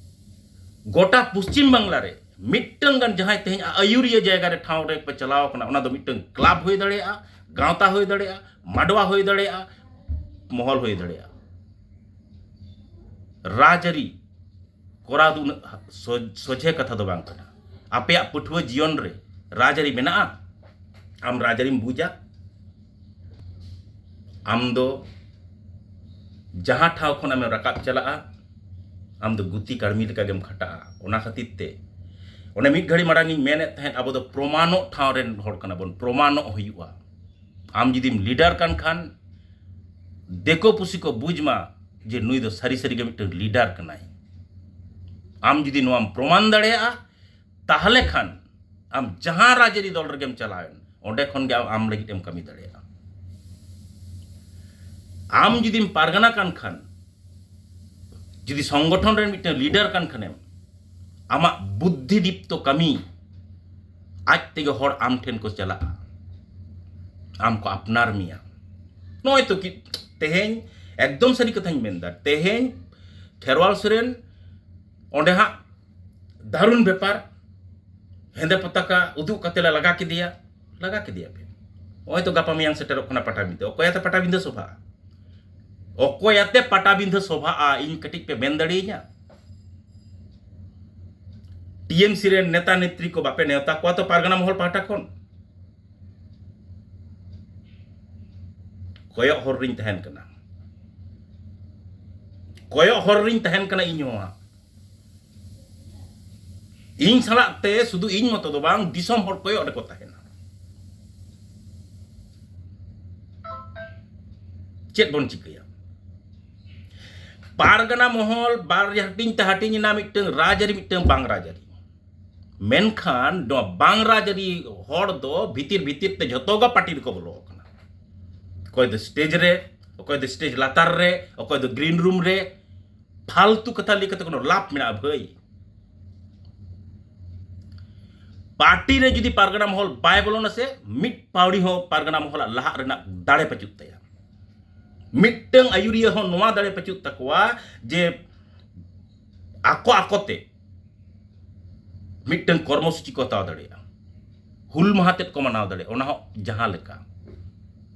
ᱜᱚᱴᱟ ᱯᱚᱥᱪᱤᱢ ᱵᱟᱝᱞᱟ ᱨᱮ ᱢᱤᱫᱴᱟᱝ ᱜᱟᱱ ᱡᱟᱦᱟᱸᱭ ᱛᱮᱦᱮᱧ ᱟᱹᱭᱩᱨᱤᱭᱟᱹ ᱡᱟᱭᱜᱟ ᱨᱮ ᱴᱷᱟᱶ ᱨᱮ ᱯᱮ ᱪᱟᱞᱟᱣ ᱠᱟᱱᱟ, ᱚᱱᱟ ᱫᱚ ᱢᱤᱫᱴᱟᱝ ᱠᱞᱟᱵᱽ ᱦᱩᱭ ᱫᱟᱲᱮᱭᱟᱜᱼᱟ, ᱜᱟᱶᱛᱟ ᱦᱩᱭ ᱫᱟᱲᱮᱭᱟᱜᱼᱟ, ᱢᱟᱰᱣᱟ ᱦᱩᱭ ᱫᱟᱲᱮᱭᱟᱜᱼᱟ, ᱢᱚᱦᱚᱞ ᱦᱩᱭ ᱫᱟᱲᱮᱭᱟᱜᱼᱟ᱾ ᱨᱟᱡᱽᱟᱹᱨᱤ ᱠᱚᱨᱟᱣ ᱫᱚ ᱩᱱᱟᱹᱜ ᱥᱚ- ᱥᱚᱡᱷᱮ ᱠᱟᱛᱷᱟ ᱫᱚ ᱵᱟᱝ ᱠᱟᱱᱟ᱾ ᱟᱯᱮᱭᱟᱜ ᱯᱟᱹᱴᱷᱩᱣᱟᱹ ᱡᱤᱭᱚᱱ ᱨᱮ ᱨᱟᱡᱽᱟᱹᱨᱤ ᱢᱮᱱᱟᱜᱼᱟ? ᱟᱢ ᱨᱟᱡᱽᱟᱹᱨᱤᱢ ᱵᱩᱡᱟ? ᱟᱢ ᱫᱚ ᱡᱟᱦᱟᱸ ᱴᱷᱟᱶ ᱠᱷᱚᱱ ᱟᱢᱮᱢ ᱨᱟᱠᱟᱵ ᱪᱟᱞᱟᱜᱼᱟ, ᱟᱢ ᱫᱚ ᱜᱩᱛᱤ ᱠᱟᱹᱲᱢᱤ ᱞᱮᱠᱟ ᱜᱮᱢ ᱠᱷᱟᱴᱟᱜᱼᱟ᱾ ᱚᱱᱟ ᱠᱷᱟᱹᱛᱤᱨ ᱛᱮ ᱚᱱᱮ ᱢᱤᱫ ᱜᱷᱟᱹᱲᱤ ᱢᱟᱲᱟᱝ ᱤᱧ ᱢᱮᱱᱮᱫ ᱛᱟᱦᱮᱸᱫ, ᱟᱵᱚ ᱫᱚ ᱯᱨᱚᱢᱟᱱᱚᱜ ᱴᱷᱟᱶ ᱨᱮᱱ ᱦᱚᱲ ᱠᱟᱱᱟ ᱵᱚᱱ, ᱯᱨᱚᱢᱟᱱᱚᱜ ᱦᱩᱭᱩᱜᱼᱟ᱾ ᱟᱢ ᱡᱩᱫᱤᱢ ᱞᱤᱰᱟᱨ ᱠᱟᱱ ᱠᱷᱟᱱ, ᱫᱤᱠᱩ ᱯᱩᱥᱤ ᱠᱚ ᱵᱩᱡᱽ ᱢᱟ ᱡᱮ ᱱᱩᱭ ᱫᱚ ᱥᱟᱹᱨᱤ ᱥᱟᱹᱨᱤ ᱜᱮ ᱢᱤᱫᱴᱟᱝ ᱞᱤᱰᱟᱨ ᱠᱟᱱᱟᱭ᱾ ᱟᱢ ᱡᱩᱫᱤ ᱱᱚᱣᱟᱢ ᱯᱨᱚᱢᱟᱱ ᱫᱟᱲᱮᱭᱟᱜᱼᱟ, ᱛᱟᱦᱚᱞᱮ ᱠᱷᱟᱱ ᱟᱢ ᱡᱟᱦᱟᱸ ᱨᱟᱡᱽᱟᱹᱨᱤ ᱫᱚᱞ ᱨᱮᱜᱮᱢ ᱪᱟᱞᱟᱣᱮᱱ, ᱚᱸᱰᱮ ᱠᱷᱚᱱ ᱜᱮ ᱟᱢ, ᱟᱢ ᱞᱟᱹᱜᱤᱫ ᱮᱢ ᱠᱟᱹᱢᱤ ᱫᱟᱲᱮᱭᱟᱜᱼᱟ᱾ ᱟᱢ ᱡᱩᱫᱤᱢ ᱯᱟᱨᱜᱟᱱᱟ ᱠᱟᱱ ᱠᱷᱟᱱ, ᱡᱩᱫᱤ ᱥᱚᱝᱜᱚᱴᱷᱚᱱ ᱨᱮᱱ ᱢᱤᱫᱴᱟᱝ ᱞᱤᱰᱟᱨ ᱠᱟᱱ ᱠᱷᱟᱱᱮᱢ, ᱟᱢᱟᱜ ᱵᱩᱫᱽᱫᱷᱤ ᱫᱤᱯᱛᱚ ᱠᱟᱹᱢᱤ ᱟᱡ ᱛᱮᱜᱮ ᱦᱚᱲ ᱟᱢ ᱴᱷᱮᱱ ᱠᱚ ᱪᱟᱞᱟᱜᱼᱟ, ᱟᱢ ᱠᱚ ᱟᱯᱱᱟᱨ ᱢᱮᱭᱟ᱾ ᱱᱚᱜᱼᱚᱭ ᱛᱚ ᱠᱤ ᱛᱮᱦᱮᱧ ᱮᱠᱫᱚᱢ ᱥᱟᱹᱨᱤ ᱠᱟᱛᱷᱟᱧ ᱢᱮᱱᱫᱟ, ᱛᱮᱦᱮᱧ ᱠᱷᱮᱨᱣᱟᱞ ᱥᱚᱨᱮᱱ ᱚᱸᱰᱮ ᱦᱟᱸᱜ ᱫᱟᱨᱩᱱ ᱵᱮᱯᱟᱨ, ᱦᱮᱸᱫᱮ ᱯᱚᱛᱟᱠᱟ ᱩᱫᱩᱜ ᱠᱟᱛᱮ ᱞᱮ ᱞᱟᱜᱟ ᱠᱮᱫᱮᱭᱟ, ᱞᱟᱜᱟ ᱠᱮᱫᱮᱭᱟ ᱯᱮ᱾ ᱱᱚᱜᱼᱚᱭ ᱛᱚ ᱜᱟᱯᱟ ᱢᱮᱭᱟᱝ ᱥᱮᱴᱮᱨᱚᱜ ᱠᱟᱱᱟ ᱯᱟᱴᱟᱵᱤᱸᱫᱟᱹ, ᱚᱠᱚᱭᱟᱛᱮ ᱯᱟᱴᱟᱵᱤᱸᱫᱟᱹ ᱥᱚᱵᱷᱟᱜᱼᱟ? ᱚᱠᱚᱭᱟᱛᱮ ᱯᱟᱴᱟᱵᱤᱸᱫᱟᱹ ᱥᱚᱵᱷᱟᱜᱼᱟ? ᱤᱧ ᱠᱟᱹᱴᱤᱡ ᱯᱮ ᱢᱮᱱ ᱫᱟᱲᱮᱭᱟᱹᱧᱟ? ᱴᱤᱮᱢᱥᱤ ᱨᱮᱱ ᱱᱮᱛᱟ ᱱᱮᱛᱨᱤ ᱠᱚ ᱵᱟᱯᱮ ᱱᱮᱣᱛᱟ ᱠᱚᱣᱟ ᱛᱚ ᱯᱟᱨᱜᱟᱱᱟ ᱢᱚᱦᱚᱞ ᱯᱟᱦᱴᱟ ᱠᱷᱚᱱ? ᱠᱚᱭᱚᱜ ᱦᱚᱨ ᱨᱤᱧ ᱛᱟᱦᱮᱱ ᱠᱟᱱᱟ, ᱠᱚᱭᱚᱜ ᱦᱚᱨ ᱨᱤᱧ ᱛᱟᱦᱮᱱ ᱠᱟᱱᱟ ᱤᱧ ᱦᱚᱸ ᱦᱟᱸᱜ᱾ ᱤᱧ ᱥᱟᱞᱟᱜ ᱛᱮ ᱥᱩᱫᱷᱩ ᱤᱧ ᱢᱚᱛᱚ ᱫᱚ ᱵᱟᱝ, ᱫᱤᱥᱚᱢ ᱦᱚᱲ ᱠᱚᱭᱚᱜ ᱨᱮᱠᱚ ᱛᱟᱦᱮᱱᱟ᱾ ᱪᱮᱫ ᱵᱚᱱ ᱪᱤᱠᱟᱹᱭᱟ? ᱯᱟᱨᱜᱟᱱᱟ ᱢᱚᱦᱚᱞ ᱵᱟᱨ ᱦᱟᱹᱴᱤᱧ ᱛᱮ ᱦᱟᱹᱴᱤᱧ ᱮᱱᱟ, ᱢᱤᱫᱴᱟᱝ ᱨᱟᱡᱽᱟᱹᱨᱤ, ᱢᱤᱫᱴᱟᱝ ᱵᱟᱝ ᱨᱟᱡᱽᱟᱹᱨᱤ᱾ ᱢᱮᱱᱠᱷᱟᱱ ᱱᱚᱣᱟ ᱵᱟᱝ ᱨᱟᱡᱽᱟᱹᱨᱤ ᱦᱚᱲ ᱫᱚ ᱵᱷᱤᱛᱤᱨ ᱵᱷᱤᱛᱤᱨ ᱛᱮ ᱡᱷᱚᱛᱚ ᱜᱮ ᱯᱟᱨᱴᱤ ᱨᱮᱠᱚ ᱵᱚᱞᱚ ᱟᱠᱟᱱᱟ᱾ ᱚᱠᱚᱭ ᱫᱚ ᱥᱴᱮᱡᱽ ᱨᱮ, ᱚᱠᱚᱭ ᱫᱚ ᱥᱴᱮᱡᱽ ᱞᱟᱛᱟᱨ ᱨᱮ, ᱚᱠᱚᱭ ᱫᱚ ᱜᱨᱤᱱ ᱨᱩᱢ ᱨᱮ᱾ ᱯᱷᱟᱞᱛᱩ ᱠᱟᱛᱷᱟ ᱞᱟᱹᱭ ᱠᱟᱛᱮ ᱠᱳᱱᱳ ᱞᱟᱵᱷ ᱢᱮᱱᱟᱜᱼᱟ ᱵᱷᱟᱹᱭ? ᱯᱟᱨᱴᱤ ᱨᱮ ᱡᱩᱫᱤ ᱯᱟᱨᱜᱟᱱᱟ ᱢᱚᱦᱚᱞ ᱵᱟᱭ ᱵᱚᱞᱚᱱᱟ ᱥᱮ, ᱢᱤᱫ ᱯᱟᱹᱣᱲᱤ ᱦᱚᱸ ᱯᱟᱨᱜᱟᱱᱟ ᱢᱚᱦᱚᱞᱟᱜ ᱞᱟᱦᱟᱜ ᱨᱮᱱᱟᱜ ᱫᱟᱲᱮ ᱯᱟᱹᱪᱩᱜ ᱛᱟᱭᱟ᱾ ᱢᱤᱫᱴᱟᱝ ᱟᱹᱭᱩᱨᱤᱭᱟᱹ ᱦᱚᱸ ᱱᱚᱣᱟ ᱫᱟᱲᱮ ᱯᱟᱹᱪᱩᱜ ᱛᱟᱠᱚᱣᱟ ᱡᱮ ᱟᱠᱚ ᱟᱠᱚᱛᱮ ᱢᱤᱫᱴᱟᱝ ᱠᱚᱨᱢᱚᱥᱩᱪᱤ ᱠᱚ ᱦᱟᱛᱟᱣ ᱫᱟᱲᱮᱭᱟᱜᱼᱟ, ᱦᱩᱞ ᱢᱟᱦᱟ ᱛᱮᱫ ᱠᱚ ᱢᱟᱱᱟᱣ ᱫᱟᱲᱮᱭᱟᱜᱼᱟ, ᱚᱱᱟ ᱦᱚᱸ ᱡᱟᱦᱟᱸ ᱞᱮᱠᱟ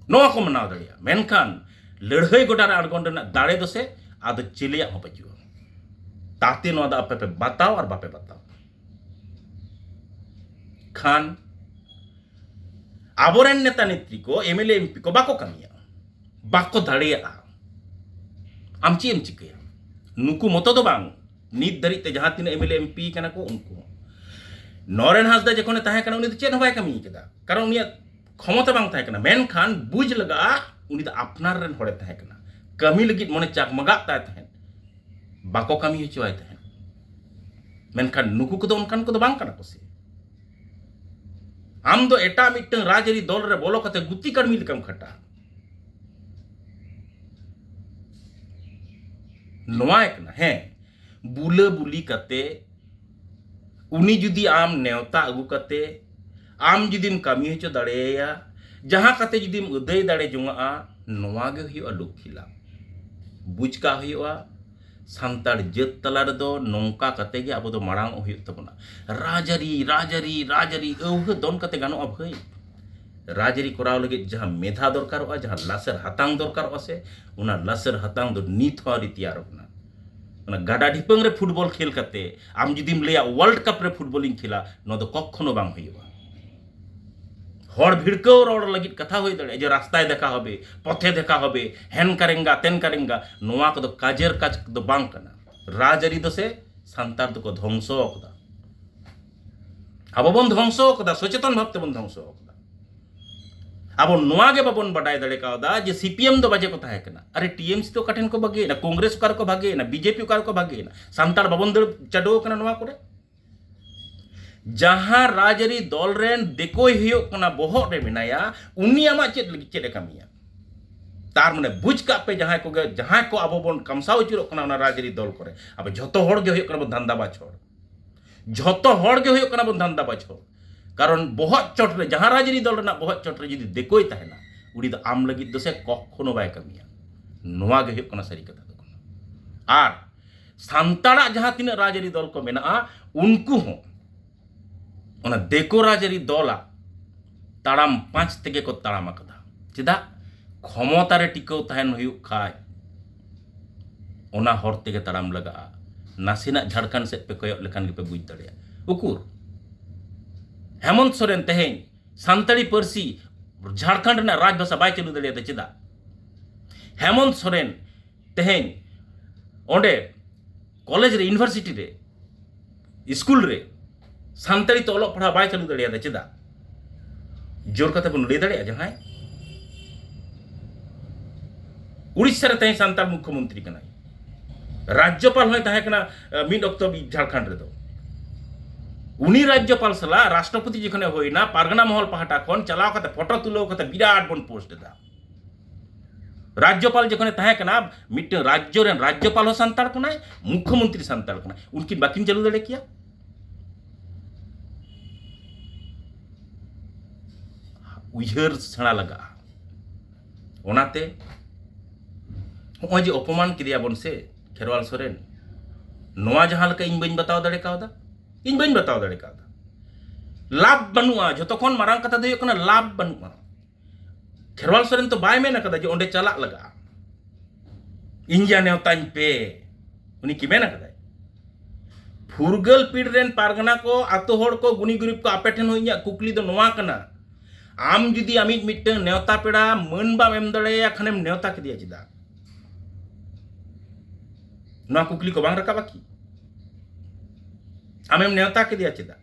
ᱱᱚᱣᱟ ᱠᱚ ᱢᱟᱱᱟᱣ ᱫᱟᱲᱮᱭᱟᱜᱼᱟ᱾ ᱢᱮᱱᱠᱷᱟᱱ ᱞᱟᱹᱲᱦᱟᱹᱭ ᱜᱚᱰᱟ ᱨᱮ ᱟᱬᱜᱚᱱ ᱨᱮᱱᱟᱜ ᱫᱟᱲᱮ ᱫᱚ ᱥᱮ ᱟᱫᱚ ᱪᱤᱞᱤᱭᱟᱜ ᱦᱚᱸ ᱯᱟᱹᱪᱩᱜᱼᱟ᱾ ᱛᱟᱛᱮ ᱱᱚᱣᱟ ᱫᱚ ᱟᱯᱮ ᱯᱮ ᱵᱟᱛᱟᱣ ᱟᱨ ᱵᱟᱯᱮ ᱵᱟᱛᱟᱣ ᱠᱷᱟᱱ, ᱟᱵᱚᱨᱮᱱ ᱱᱮᱛᱟ ᱱᱮᱛᱨᱤ ᱠᱚ, ᱮᱢᱮᱞᱮ ᱮᱢᱯᱤ ᱠᱚ ᱵᱟᱠᱚ ᱠᱟᱹᱢᱤᱭᱟ, ᱵᱟᱠᱚ ᱫᱟᱲᱮᱭᱟᱜᱼᱟ᱾ ᱟᱢ ᱪᱮᱫ ᱮᱢ ᱪᱤᱠᱟᱹᱭᱟ? ᱱᱩᱠᱩ ᱢᱚᱛᱚ ᱫᱚ ᱵᱟᱝ, ᱱᱤᱛ ᱫᱷᱟᱹᱨᱤᱡ ᱛᱮ ᱡᱟᱦᱟᱸ ᱛᱤᱱᱟᱹᱜ ᱮᱢᱮᱞᱮ ᱮᱢᱯᱤ ᱠᱟᱱᱟ ᱠᱚ, ᱩᱱᱠᱩ ᱦᱚᱸ᱾ ᱱᱚᱨᱮᱱ ᱦᱟᱸᱥᱫᱟ ᱡᱚᱠᱷᱚᱱᱮ ᱛᱟᱦᱮᱸ ᱠᱟᱱᱟ, ᱩᱱᱤ ᱫᱚ ᱪᱮᱫ ᱦᱚᱸ ᱵᱟᱭ ᱠᱟᱹᱢᱤ ᱠᱟᱫᱟ, ᱠᱟᱨᱚᱱ ᱩᱱᱤᱭᱟᱜ ᱠᱷᱚᱢᱚᱛᱟ ᱵᱟᱝ ᱛᱟᱦᱮᱸ ᱠᱟᱱᱟ᱾ ᱢᱮᱱᱠᱷᱟᱱ ᱵᱩᱡᱽ ᱞᱟᱜᱟᱜᱼᱟ, ᱩᱱᱤ ᱫᱚ ᱟᱯᱱᱟᱨ ᱨᱮᱱ ᱦᱚᱲᱮ ᱛᱟᱦᱮᱸ ᱠᱟᱱᱟ, ᱠᱟᱹᱢᱤ ᱞᱟᱹᱜᱤᱫ ᱢᱚᱱᱮ ᱪᱟᱠᱢᱟᱜᱟᱜ ᱛᱟᱭ ᱛᱟᱦᱮᱸᱫ, ᱵᱟᱠᱚ ᱠᱟᱹᱢᱤ ᱦᱚᱪᱚᱣᱟᱭ ᱛᱟᱦᱮᱸᱫ᱾ ᱢᱮᱱᱠᱷᱟᱱ ᱱᱩᱠᱩ ᱠᱚᱫᱚ ᱚᱱᱠᱟᱱ ᱠᱚᱫᱚ ᱵᱟᱝ ᱠᱟᱱᱟ ᱠᱚ ᱥᱮ᱾ ᱟᱢ ᱫᱚ ᱮᱴᱟᱜ ᱢᱤᱫᱴᱟᱝ ᱨᱟᱡᱽᱟᱹᱨᱤ ᱫᱚᱞ ᱨᱮ ᱵᱚᱞᱚ ᱠᱟᱛᱮ ᱜᱩᱛᱤ ᱠᱟᱹᱲᱢᱤ ᱞᱮᱠᱟᱢ ᱠᱷᱟᱴᱟᱜᱼᱟ᱾ ᱱᱚᱣᱟ ᱠᱟᱱᱟ, ᱦᱮᱸ, ᱵᱩᱞᱟᱹ ᱵᱩᱞᱤ ᱠᱟᱛᱮ ᱩᱱᱤ ᱡᱩᱫᱤ ᱟᱢ ᱱᱮᱣᱛᱟ ᱟᱹᱜᱩ ᱠᱟᱛᱮ ᱟᱢ ᱡᱩᱫᱤᱢ ᱠᱟᱹᱢᱤ ᱦᱚᱪᱚ ᱫᱟᱲᱮᱭᱟᱭᱟ, ᱡᱟᱦᱟᱸ ᱠᱟᱛᱮ ᱡᱩᱫᱤᱢ ᱟᱹᱫᱟᱹᱭ ᱫᱟᱲᱮ ᱡᱚᱝᱟᱜᱼᱟ, ᱱᱚᱣᱟ ᱜᱮ ᱦᱩᱭᱩᱜᱼᱟ ᱞᱚᱠᱠᱷᱤ ᱞᱟᱵᱷ᱾ ᱵᱩᱡᱽ ᱠᱟᱜ ᱦᱩᱭᱩᱜᱼᱟ, ᱥᱟᱱᱛᱟᱲ ᱡᱟᱹᱛ ᱛᱟᱞᱟ ᱨᱮᱫᱚ ᱱᱚᱝᱠᱟ ᱠᱟᱛᱮ ᱜᱮ ᱟᱵᱚ ᱫᱚ ᱢᱟᱲᱟᱝ ᱚᱜ ᱦᱩᱭᱩᱜ ᱛᱟᱵᱚᱱᱟ᱾ ᱨᱟᱡᱽᱟᱹᱨᱤ, ᱨᱟᱡᱽᱟᱹᱨᱤ, ᱨᱟᱡᱽᱟᱹᱨᱤ ᱟᱹᱣᱦᱟᱹ ᱫᱚᱱ ᱠᱟᱛᱮ ᱜᱟᱱᱚᱜᱼᱟ ᱵᱷᱟᱹᱭ? ᱨᱟᱡᱽᱟᱹᱨᱤ ᱠᱚᱨᱟᱣ ᱞᱟᱹᱜᱤᱫ ᱡᱟᱦᱟᱸ ᱢᱮᱫᱷᱟ ᱫᱚᱨᱠᱟᱨᱚᱜᱼᱟ, ᱡᱟᱦᱟᱸ ᱞᱟᱥᱮᱨ ᱦᱟᱛᱟᱝ ᱫᱚᱨᱠᱟᱨᱚᱜᱼᱟ ᱥᱮ, ᱚᱱᱟ ᱞᱟᱥᱮᱨ ᱦᱟᱛᱟᱝ ᱫᱚ ᱱᱤᱛ ᱦᱚᱸ ᱟᱹᱣᱨᱤ ᱛᱮᱭᱟᱨᱚᱜ ᱠᱟᱱᱟ᱾ ᱚᱱᱟ ᱜᱟᱰᱟ ᱰᱷᱤᱯᱟᱹᱝ ᱨᱮ ᱯᱷᱩᱴᱵᱚᱞ ᱠᱷᱮᱞ ᱠᱟᱛᱮ ᱟᱢ ᱡᱩᱫᱤᱢ ᱞᱟᱹᱭᱟ ᱣᱟᱨᱞᱰ ᱠᱟᱯ ᱨᱮ ᱯᱷᱩᱴᱵᱚᱞᱤᱧ ᱠᱷᱮᱞᱟ, ᱱᱚᱣᱟ ᱫᱚ ᱠᱚᱠᱷᱚᱱᱳ ᱵᱟᱝ ᱦᱩᱭᱩᱜᱼᱟ᱾ ᱦᱚᱲ ᱵᱷᱤᱲᱠᱟᱹᱣ ᱨᱚᱲ ᱞᱟᱹᱜᱤᱫ ᱠᱟᱛᱷᱟ ᱦᱩᱭ ᱫᱟᱲᱮᱭᱟᱜᱼᱟ ᱡᱮ ᱨᱟᱥᱛᱟᱭ ᱫᱮᱠᱷᱟ ᱦᱚᱵᱮ, ᱯᱚᱛᱷᱮ ᱫᱮᱠᱷᱟ ᱦᱚᱵᱮ, ᱦᱮᱱ ᱠᱟᱨᱮᱝᱜᱟ, ᱛᱮᱱ ᱠᱟᱨᱮᱝᱜᱟ, ᱱᱚᱣᱟ ᱠᱚᱫᱚ ᱠᱟᱡᱮᱨ ᱠᱟᱡᱽ ᱫᱚ ᱵᱟᱝ ᱠᱟᱱᱟ᱾ ᱨᱟᱡᱽᱟᱹᱨᱤ ᱫᱚ ᱥᱮ ᱥᱟᱱᱛᱟᱲ ᱫᱚᱠᱚ ᱫᱷᱚᱝᱥᱚ ᱟᱠᱟᱫᱟ᱾ ᱟᱵᱚ ᱵᱚᱱ ᱫᱷᱚᱝᱥᱚ ᱟᱠᱟᱫᱟ, ᱥᱚᱪᱮᱛᱚᱱ ᱵᱷᱟᱵ ᱛᱮᱵᱚᱱ ᱫᱷᱚᱝᱥᱚ ᱟᱠᱟᱫᱟ᱾ ᱟᱵᱚ ᱱᱚᱣᱟ ᱜᱮ ᱵᱟᱵᱚᱱ ᱵᱟᱰᱟᱭ ᱫᱟᱲᱮ ᱠᱟᱣᱫᱟ ᱡᱮ ᱥᱤᱯᱤᱮᱢ ᱫᱚ ᱵᱟᱡᱮ ᱠᱚ ᱛᱟᱦᱮᱸ ᱠᱟᱱᱟ᱾ ᱟᱨᱮ, ᱴᱤᱮᱢᱥᱤ ᱫᱚ ᱚᱠᱟ ᱴᱷᱮᱱ ᱠᱚ ᱵᱟᱹᱜᱤᱭᱮᱱᱟ? ᱠᱚᱝᱜᱨᱮᱥ ᱚᱠᱟ ᱨᱮᱠᱚ ᱵᱷᱟᱜᱮᱭᱮᱱᱟ? ᱵᱤᱡᱮᱯᱤ ᱚᱠᱟ ᱨᱮᱠᱚ ᱵᱷᱟᱜᱮᱭᱮᱱᱟ? ᱥᱟᱱᱛᱟᱲ ᱵᱟᱵᱚᱱ ᱫᱟᱹᱲ ᱪᱟᱰᱚ ᱟᱠᱟᱱᱟ ᱱᱚᱣᱟ ᱠᱚᱨᱮ? ᱡᱟᱦᱟᱸ ᱨᱟᱡᱽᱟᱹᱨᱤ ᱫᱚᱞ ᱨᱮᱱ ᱫᱮᱠᱚᱭ ᱦᱩᱭᱩᱜ ᱠᱟᱱᱟ, ᱵᱚᱦᱚᱜ ᱨᱮ ᱢᱮᱱᱟᱭᱟ, ᱩᱱᱤ ᱟᱢᱟᱜ ᱪᱮᱫ ᱞᱟᱹᱜᱤᱫ, ᱪᱮᱫ ᱮ ᱠᱟᱹᱢᱤᱭᱟ? ᱛᱟᱨ ᱢᱟᱱᱮ ᱵᱩᱡᱽ ᱠᱟᱜ ᱯᱮ, ᱡᱟᱦᱟᱸᱭ ᱠᱚᱜᱮ, ᱡᱟᱦᱟᱸᱭ ᱠᱚ ᱟᱵᱚ ᱵᱚᱱ ᱠᱟᱢᱥᱟᱣ ᱟᱹᱪᱩᱨᱚᱜ ᱠᱟᱱᱟ ᱚᱱᱟ ᱨᱟᱡᱽᱟᱹᱨᱤ ᱫᱚᱞ ᱠᱚᱨᱮ, ᱟᱵᱚ ᱡᱷᱚᱛᱚ ᱦᱚᱲ ᱜᱮ ᱦᱩᱭᱩᱜ ᱠᱟᱱᱟ ᱵᱚᱱ ᱫᱷᱟᱱᱫᱟ ᱵᱟᱪᱷᱚᱲ᱾ ᱡᱷᱚᱛᱚ ᱦᱚᱲ ᱜᱮ ᱦᱩᱭᱩᱜ ᱠᱟᱱᱟ ᱵᱚᱱ ᱫᱷᱟᱱᱫᱟ ᱵᱟᱪᱷᱚᱲ᱾ ᱠᱟᱨᱚᱱ ᱵᱚᱦᱚᱜ ᱪᱚᱴ ᱨᱮ, ᱡᱟᱦᱟᱸ ᱨᱟᱡᱽᱟᱹᱨᱤ ᱫᱚᱞ ᱨᱮᱱᱟᱜ ᱵᱚᱦᱚᱜ ᱪᱚᱴ ᱨᱮ ᱡᱩᱫᱤ ᱫᱮᱠᱚᱭ ᱛᱟᱦᱮᱱᱟ, ᱩᱱᱤ ᱫᱚ ᱟᱢ ᱞᱟᱹᱜᱤᱫ ᱫᱚ ᱥᱮ ᱠᱚᱠᱷᱚᱱᱳ ᱵᱟᱭ ᱠᱟᱹᱢᱤᱭᱟ᱾ ᱱᱚᱣᱟ ᱜᱮ ᱦᱩᱭᱩᱜ ᱠᱟᱱᱟ ᱥᱟᱹᱨᱤ ᱠᱟᱛᱷᱟ ᱫᱚ ᱠᱟᱱᱟ᱾ ᱟᱨ ᱥᱟᱱᱛᱟᱲᱟᱜ ᱡᱟᱦᱟᱸ ᱛᱤᱱᱟᱹᱜ ᱨᱟᱡᱽᱟᱹᱨᱤ ᱫᱚᱞ ᱠᱚ ᱢᱮᱱᱟᱜᱼᱟ, ᱩᱱᱠᱩ ᱦᱚᱸ ᱚᱱᱟ ᱫᱮᱠᱳ ᱨᱟᱡᱽᱟᱹᱨᱤ ᱫᱚᱞᱟᱜ ᱛᱟᱲᱟᱢ ᱯᱟᱸᱪ ᱛᱮᱜᱮ ᱠᱚ ᱛᱟᱲᱟᱢ ᱟᱠᱟᱫᱟ᱾ ᱪᱮᱫᱟᱜ? ᱠᱷᱚᱢᱚᱛᱟ ᱨᱮ ᱴᱤᱠᱟᱹᱣ ᱛᱟᱦᱮᱱ ᱦᱩᱭᱩᱜ ᱠᱷᱟᱡ ᱚᱱᱟ ᱦᱚᱨ ᱛᱮᱜᱮ ᱛᱟᱲᱟᱢ ᱞᱟᱜᱟᱜᱼᱟ᱾ ᱱᱟᱥᱮᱱᱟᱜ ᱡᱷᱟᱲᱠᱷᱚᱸᱰ ᱥᱮᱫ ᱯᱮ ᱠᱚᱭᱚᱜ ᱞᱮᱠᱷᱟᱱ ᱜᱮᱯᱮ ᱵᱩᱡᱽ ᱫᱟᱲᱮᱭᱟᱜᱼᱟ᱾ ᱩᱠᱩᱨ ᱦᱮᱢᱚᱱᱛ ᱥᱚᱨᱮᱱ ᱛᱮᱦᱮᱧ ᱥᱟᱱᱛᱟᱲᱤ ᱯᱟᱹᱨᱥᱤ ᱡᱷᱟᱲᱠᱷᱚᱸᱰ ᱨᱮᱱᱟᱜ ᱨᱟᱡᱽᱵᱷᱟᱥᱟ ᱵᱟᱭ ᱪᱟᱹᱞᱩ ᱫᱟᱲᱮᱭᱟᱫᱟ? ᱪᱮᱫᱟᱜ? ᱦᱮᱢᱚᱱᱛ ᱥᱚᱨᱮᱱ ᱛᱮᱦᱮᱧ ᱚᱸᱰᱮ ᱠᱚᱞᱮᱡᱽ ᱨᱮ, ᱤᱭᱩᱱᱤᱵᱷᱟᱨᱥᱤᱴᱤ ᱨᱮ, ᱥᱠᱩᱞ ᱨᱮ ᱥᱟᱱᱛᱟᱲᱤ ᱛᱮ ᱚᱞᱚᱜ ᱯᱟᱲᱦᱟᱣ ᱵᱟᱭ ᱪᱟᱹᱞᱩ ᱫᱟᱲᱮᱭᱟᱫᱟ? ᱪᱮᱫᱟᱜ? ᱡᱳᱨ ᱠᱟᱛᱮ ᱵᱚᱱ ᱞᱟᱹᱭ ᱫᱟᱲᱮᱭᱟᱜᱼᱟ? ᱡᱟᱦᱟᱸᱭ ᱩᱲᱤᱥᱥᱟ ᱨᱮ ᱛᱮᱦᱮᱧ ᱥᱟᱱᱛᱟᱲ ᱢᱩᱠᱷᱭᱚᱢᱚᱱᱛᱨᱤ ᱠᱟᱱᱟᱭ, ᱨᱟᱡᱽᱡᱚᱯᱟᱞ ᱦᱚᱸᱭ ᱛᱟᱦᱮᱸ ᱠᱟᱱᱟ, ᱟᱸ, ᱢᱤᱫ ᱚᱠᱛᱚ ᱡᱷᱟᱲᱠᱷᱚᱸᱰ ᱨᱮᱫᱚ᱾ ᱩᱱᱤ ᱨᱟᱡᱽᱡᱚᱯᱟᱞ ᱥᱟᱞᱟᱜ ᱨᱟᱥᱴᱨᱚᱯᱚᱛᱤ ᱡᱚᱠᱷᱚᱱᱮ ᱦᱩᱭᱱᱟ, ᱯᱟᱨᱜᱟᱱᱟ ᱢᱚᱦᱚᱞ ᱯᱟᱦᱴᱟ ᱠᱷᱚᱱ ᱪᱟᱞᱟᱣ ᱠᱟᱛᱮ ᱯᱷᱳᱴᱳ ᱛᱩᱞᱟᱹᱣ ᱠᱟᱛᱮ ᱵᱤᱨᱟᱴ ᱵᱚᱱ ᱯᱳᱥᱴ ᱮᱫᱟ᱾ ᱨᱟᱡᱽᱡᱚᱯᱟᱞ ᱡᱚᱠᱷᱚᱱᱮ ᱛᱟᱦᱮᱸ ᱠᱟᱱᱟ, ᱢᱤᱫᱴᱟᱝ ᱨᱟᱡᱽᱡᱚ ᱨᱮᱱ ᱨᱟᱡᱽᱡᱚᱯᱟᱞ ᱦᱚᱸ ᱥᱟᱱᱛᱟᱲ ᱠᱟᱱᱟᱭ, ᱢᱩᱠᱷᱭᱚᱢᱚᱱᱛᱨᱤ ᱥᱟᱱᱛᱟᱲ ᱠᱟᱱᱟᱭ, ᱩᱱᱠᱤᱱ ᱵᱟᱹᱠᱤᱱ ᱪᱟᱹᱞᱩ ᱫᱟᱲᱮ ᱠᱮᱭᱟ? ᱩᱭᱦᱟᱹᱨ ᱥᱮᱬᱟ ᱞᱟᱜᱟᱜᱼᱟ᱾ ᱚᱱᱟᱛᱮ ᱦᱚᱸᱜᱼᱚᱭ ᱡᱮ ᱚᱯᱚᱢᱟᱱ ᱠᱮᱫᱮᱭᱟ ᱵᱚᱱ ᱥᱮ ᱠᱷᱮᱨᱣᱟᱞ ᱥᱚᱨᱮᱱ, ᱱᱚᱣᱟ ᱡᱟᱦᱟᱸ ᱞᱮᱠᱟ ᱤᱧ ᱵᱟᱹᱧ ᱵᱟᱛᱟᱣ ᱫᱟᱲᱮ ᱠᱟᱣᱫᱟ, ᱤᱧ ᱵᱟᱹᱧ ᱵᱟᱛᱟᱣ ᱫᱟᱲᱮ ᱠᱟᱣᱫᱟ᱾ ᱞᱟᱵᱷ ᱵᱟᱹᱱᱩᱜᱼᱟ᱾ ᱡᱷᱚᱛᱚ ᱠᱷᱚᱱ ᱢᱟᱨᱟᱝ ᱠᱟᱛᱷᱟ ᱫᱚ ᱦᱩᱭᱩᱜ ᱠᱟᱱᱟ ᱞᱟᱵᱷ ᱵᱟᱹᱱᱩᱜᱼᱟ᱾ ᱠᱷᱮᱨᱣᱟᱞ ᱥᱚᱨᱮᱱ ᱛᱚ ᱵᱟᱭ ᱢᱮᱱ ᱟᱠᱟᱫᱟ ᱡᱮ ᱚᱸᱰᱮ ᱪᱟᱞᱟᱜ ᱞᱟᱜᱟᱜᱼᱟ, ᱤᱧ ᱭᱟ ᱱᱮᱣᱛᱟᱧ ᱯᱮ᱾ ᱩᱱᱤ ᱠᱤ ᱢᱮᱱ ᱟᱠᱟᱫᱟᱭ? ᱯᱷᱩᱨᱜᱟᱹᱞ ᱯᱤᱲ ᱨᱮᱱ ᱯᱟᱨᱜᱟᱱᱟ ᱠᱚ, ᱟᱛᱳ ᱦᱚᱲ ᱠᱚ, ᱜᱩᱱᱤ ᱜᱩᱨᱤᱵ ᱠᱚ, ᱟᱯᱮ ᱴᱷᱮᱱ ᱦᱚᱸ ᱤᱧᱟᱹᱜ ᱠᱩᱠᱞᱤ ᱫᱚ ᱱᱚᱣᱟ ᱠᱟᱱᱟ, ᱟᱢ ᱡᱩᱫᱤ ᱟᱢᱤᱡ ᱢᱤᱫᱴᱟᱝ ᱱᱮᱣᱛᱟ ᱯᱮᱲᱟ ᱢᱟᱹᱱ ᱵᱟᱢ ᱮᱢ ᱫᱟᱲᱮᱭᱟᱭᱟ ᱠᱷᱟᱱᱮᱢ ᱱᱮᱣᱛᱟ ᱠᱮᱫᱮᱭᱟ ᱪᱮᱫᱟᱜ? ᱱᱚᱣᱟ ᱠᱩᱠᱞᱤ ᱠᱚ ᱵᱟᱝ ᱨᱟᱠᱟᱵᱟ ᱠᱤ? ᱟᱢᱮᱢ ᱱᱮᱣᱛᱟ ᱠᱮᱫᱮᱭᱟ ᱪᱮᱫᱟᱜ?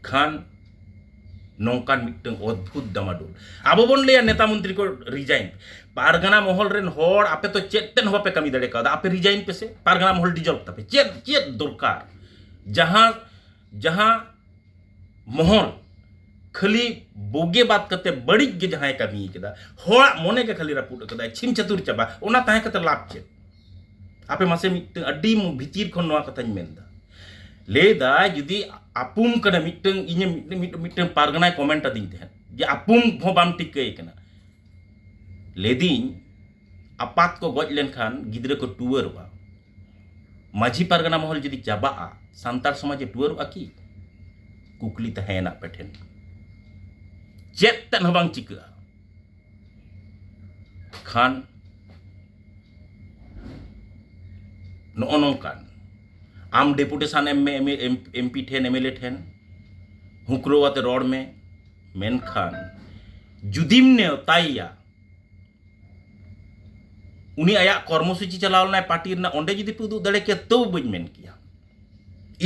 ᱠᱷᱟᱱ ᱱᱚᱝᱠᱟᱱ ᱢᱤᱫᱴᱟᱝ ᱚᱫᱽᱵᱷᱩᱛ ᱰᱟᱢᱟᱰᱳᱞ᱾ ᱟᱵᱚ ᱵᱚᱱ ᱞᱟᱹᱭᱟ ᱱᱮᱛᱟ ᱢᱚᱱᱛᱨᱤ ᱠᱚ ᱨᱤᱡᱟᱭᱤᱱ᱾ ᱯᱟᱨᱜᱟᱱᱟ ᱢᱚᱦᱚᱞ ᱨᱮᱱ ᱦᱚᱲ, ᱟᱯᱮ ᱛᱚ ᱪᱮᱫ ᱛᱮᱫ ᱦᱚᱸ ᱵᱟᱯᱮ ᱠᱟᱹᱢᱤ ᱫᱟᱲᱮ ᱠᱟᱣᱫᱟ, ᱟᱯᱮ ᱨᱤᱡᱟᱭᱤᱱ ᱯᱮᱥᱮ, ᱯᱟᱨᱜᱟᱱᱟ ᱢᱚᱦᱚᱞ ᱰᱤᱡᱚᱞᱵᱷ ᱛᱟᱯᱮ᱾ ᱪᱮᱫ, ᱪᱮᱫ ᱫᱚᱨᱠᱟᱨ? ᱡᱟᱦᱟᱸ, ᱡᱟᱦᱟᱸ ᱢᱚᱦᱚᱞ ᱠᱷᱟᱹᱞᱤ ᱵᱩᱜᱤ ᱵᱟᱫ ᱠᱟᱛᱮ ᱵᱟᱹᱲᱤᱡ ᱜᱮ ᱡᱟᱦᱟᱸᱭ ᱠᱟᱹᱢᱤ ᱠᱮᱫᱟ, ᱦᱚᱲᱟᱜ ᱢᱚᱱᱮ ᱜᱮ ᱠᱷᱟᱹᱞᱤ ᱨᱟᱹᱯᱩᱫ ᱠᱟᱫᱟᱭ, ᱪᱷᱤᱢ ᱪᱷᱟᱹᱛᱩᱨ ᱪᱟᱵᱟ, ᱚᱱᱟ ᱛᱟᱦᱮᱸ ᱠᱟᱛᱮ ᱞᱟᱵᱷ ᱪᱮᱫ? ᱟᱯᱮ ᱢᱟᱥᱮ ᱢᱤᱫᱴᱟᱝ ᱟᱹᱰᱤ ᱵᱷᱤᱛᱤᱨ ᱠᱷᱚᱱ ᱱᱚᱣᱟ ᱠᱟᱛᱷᱟᱧ ᱢᱮᱱᱫᱟ᱾ ᱞᱟᱹᱭ ᱫᱟᱭ ᱡᱩᱫᱤ ᱟᱯᱩᱢ ᱠᱟᱱᱟ ᱢᱤᱫᱴᱟᱝ, ᱤᱧᱮ ᱢᱤᱫ-, ᱢᱤᱫ-, ᱢᱤᱫᱴᱟᱝ ᱯᱟᱨᱜᱟᱱᱟᱭ ᱠᱚᱢᱮᱱᱴ ᱟᱹᱫᱤᱧ ᱛᱟᱦᱮᱸᱫ ᱡᱮ ᱟᱯᱩᱢ ᱦᱚᱸ ᱵᱟᱢ ᱴᱷᱤᱠᱟᱹᱭ ᱠᱟᱱᱟ᱾ ᱞᱟᱹᱭᱫᱤᱧ ᱟᱯᱟᱛ ᱠᱚ ᱜᱚᱡ ᱞᱮᱱᱠᱷᱟᱱ ᱜᱤᱫᱽᱨᱟᱹ ᱠᱚ ᱴᱩᱣᱟᱹᱨᱚᱜᱼᱟ᱾ ᱢᱟᱹᱡᱷᱤ ᱯᱟᱨᱜᱟᱱᱟ ᱢᱚᱦᱚᱞ ᱡᱩᱫᱤ ᱪᱟᱵᱟᱜᱼᱟ, ᱥᱟᱱᱛᱟᱲ ᱥᱚᱢᱟᱡᱽ ᱮ ᱴᱩᱣᱟᱹᱨᱚᱜᱼᱟ ᱠᱤ? ᱠᱩᱠᱞᱤ ᱛᱟᱦᱮᱸᱭᱮᱱᱟ ᱟᱯᱮ ᱴᱷᱮᱱ᱾ ᱪᱮᱫ ᱛᱮᱫ ᱦᱚᱸ ᱵᱟᱝ ᱪᱤᱠᱟᱹᱜᱼᱟ᱾ ᱠᱷᱟᱱ ᱱᱚᱜᱼᱚ ᱱᱚᱝᱠᱟᱱ ᱟᱢ ᱰᱮᱯᱩᱴᱮᱥᱚᱱ ᱮᱢ ᱢᱮ, ᱮᱢ ᱯᱤ ᱴᱷᱮᱱ, ᱮᱢ ᱮᱞ ᱮ ᱴᱷᱮᱱ, ᱦᱩᱸᱠᱨᱟᱹᱣ ᱟᱛᱮ ᱨᱚᱲ ᱢᱮ᱾ ᱢᱮᱱᱠᱷᱟᱱ ᱡᱩᱫᱤᱢ ᱱᱮᱣᱛᱟᱭᱮᱭᱟ, ᱩᱱᱤ ᱟᱭᱟᱜ ᱠᱚᱨᱢᱚᱥᱩᱪᱤ ᱪᱟᱞᱟᱣ ᱞᱮᱱᱟᱭ ᱯᱟᱨᱴᱤ ᱨᱮᱱᱟᱜ, ᱚᱸᱰᱮ ᱡᱩᱫᱤ ᱯᱮ ᱩᱫᱩᱜ ᱫᱟᱲᱮ ᱠᱮᱭᱟ, ᱛᱟᱹᱣ ᱵᱟᱹᱧ ᱢᱮᱱ ᱠᱮᱭᱟ,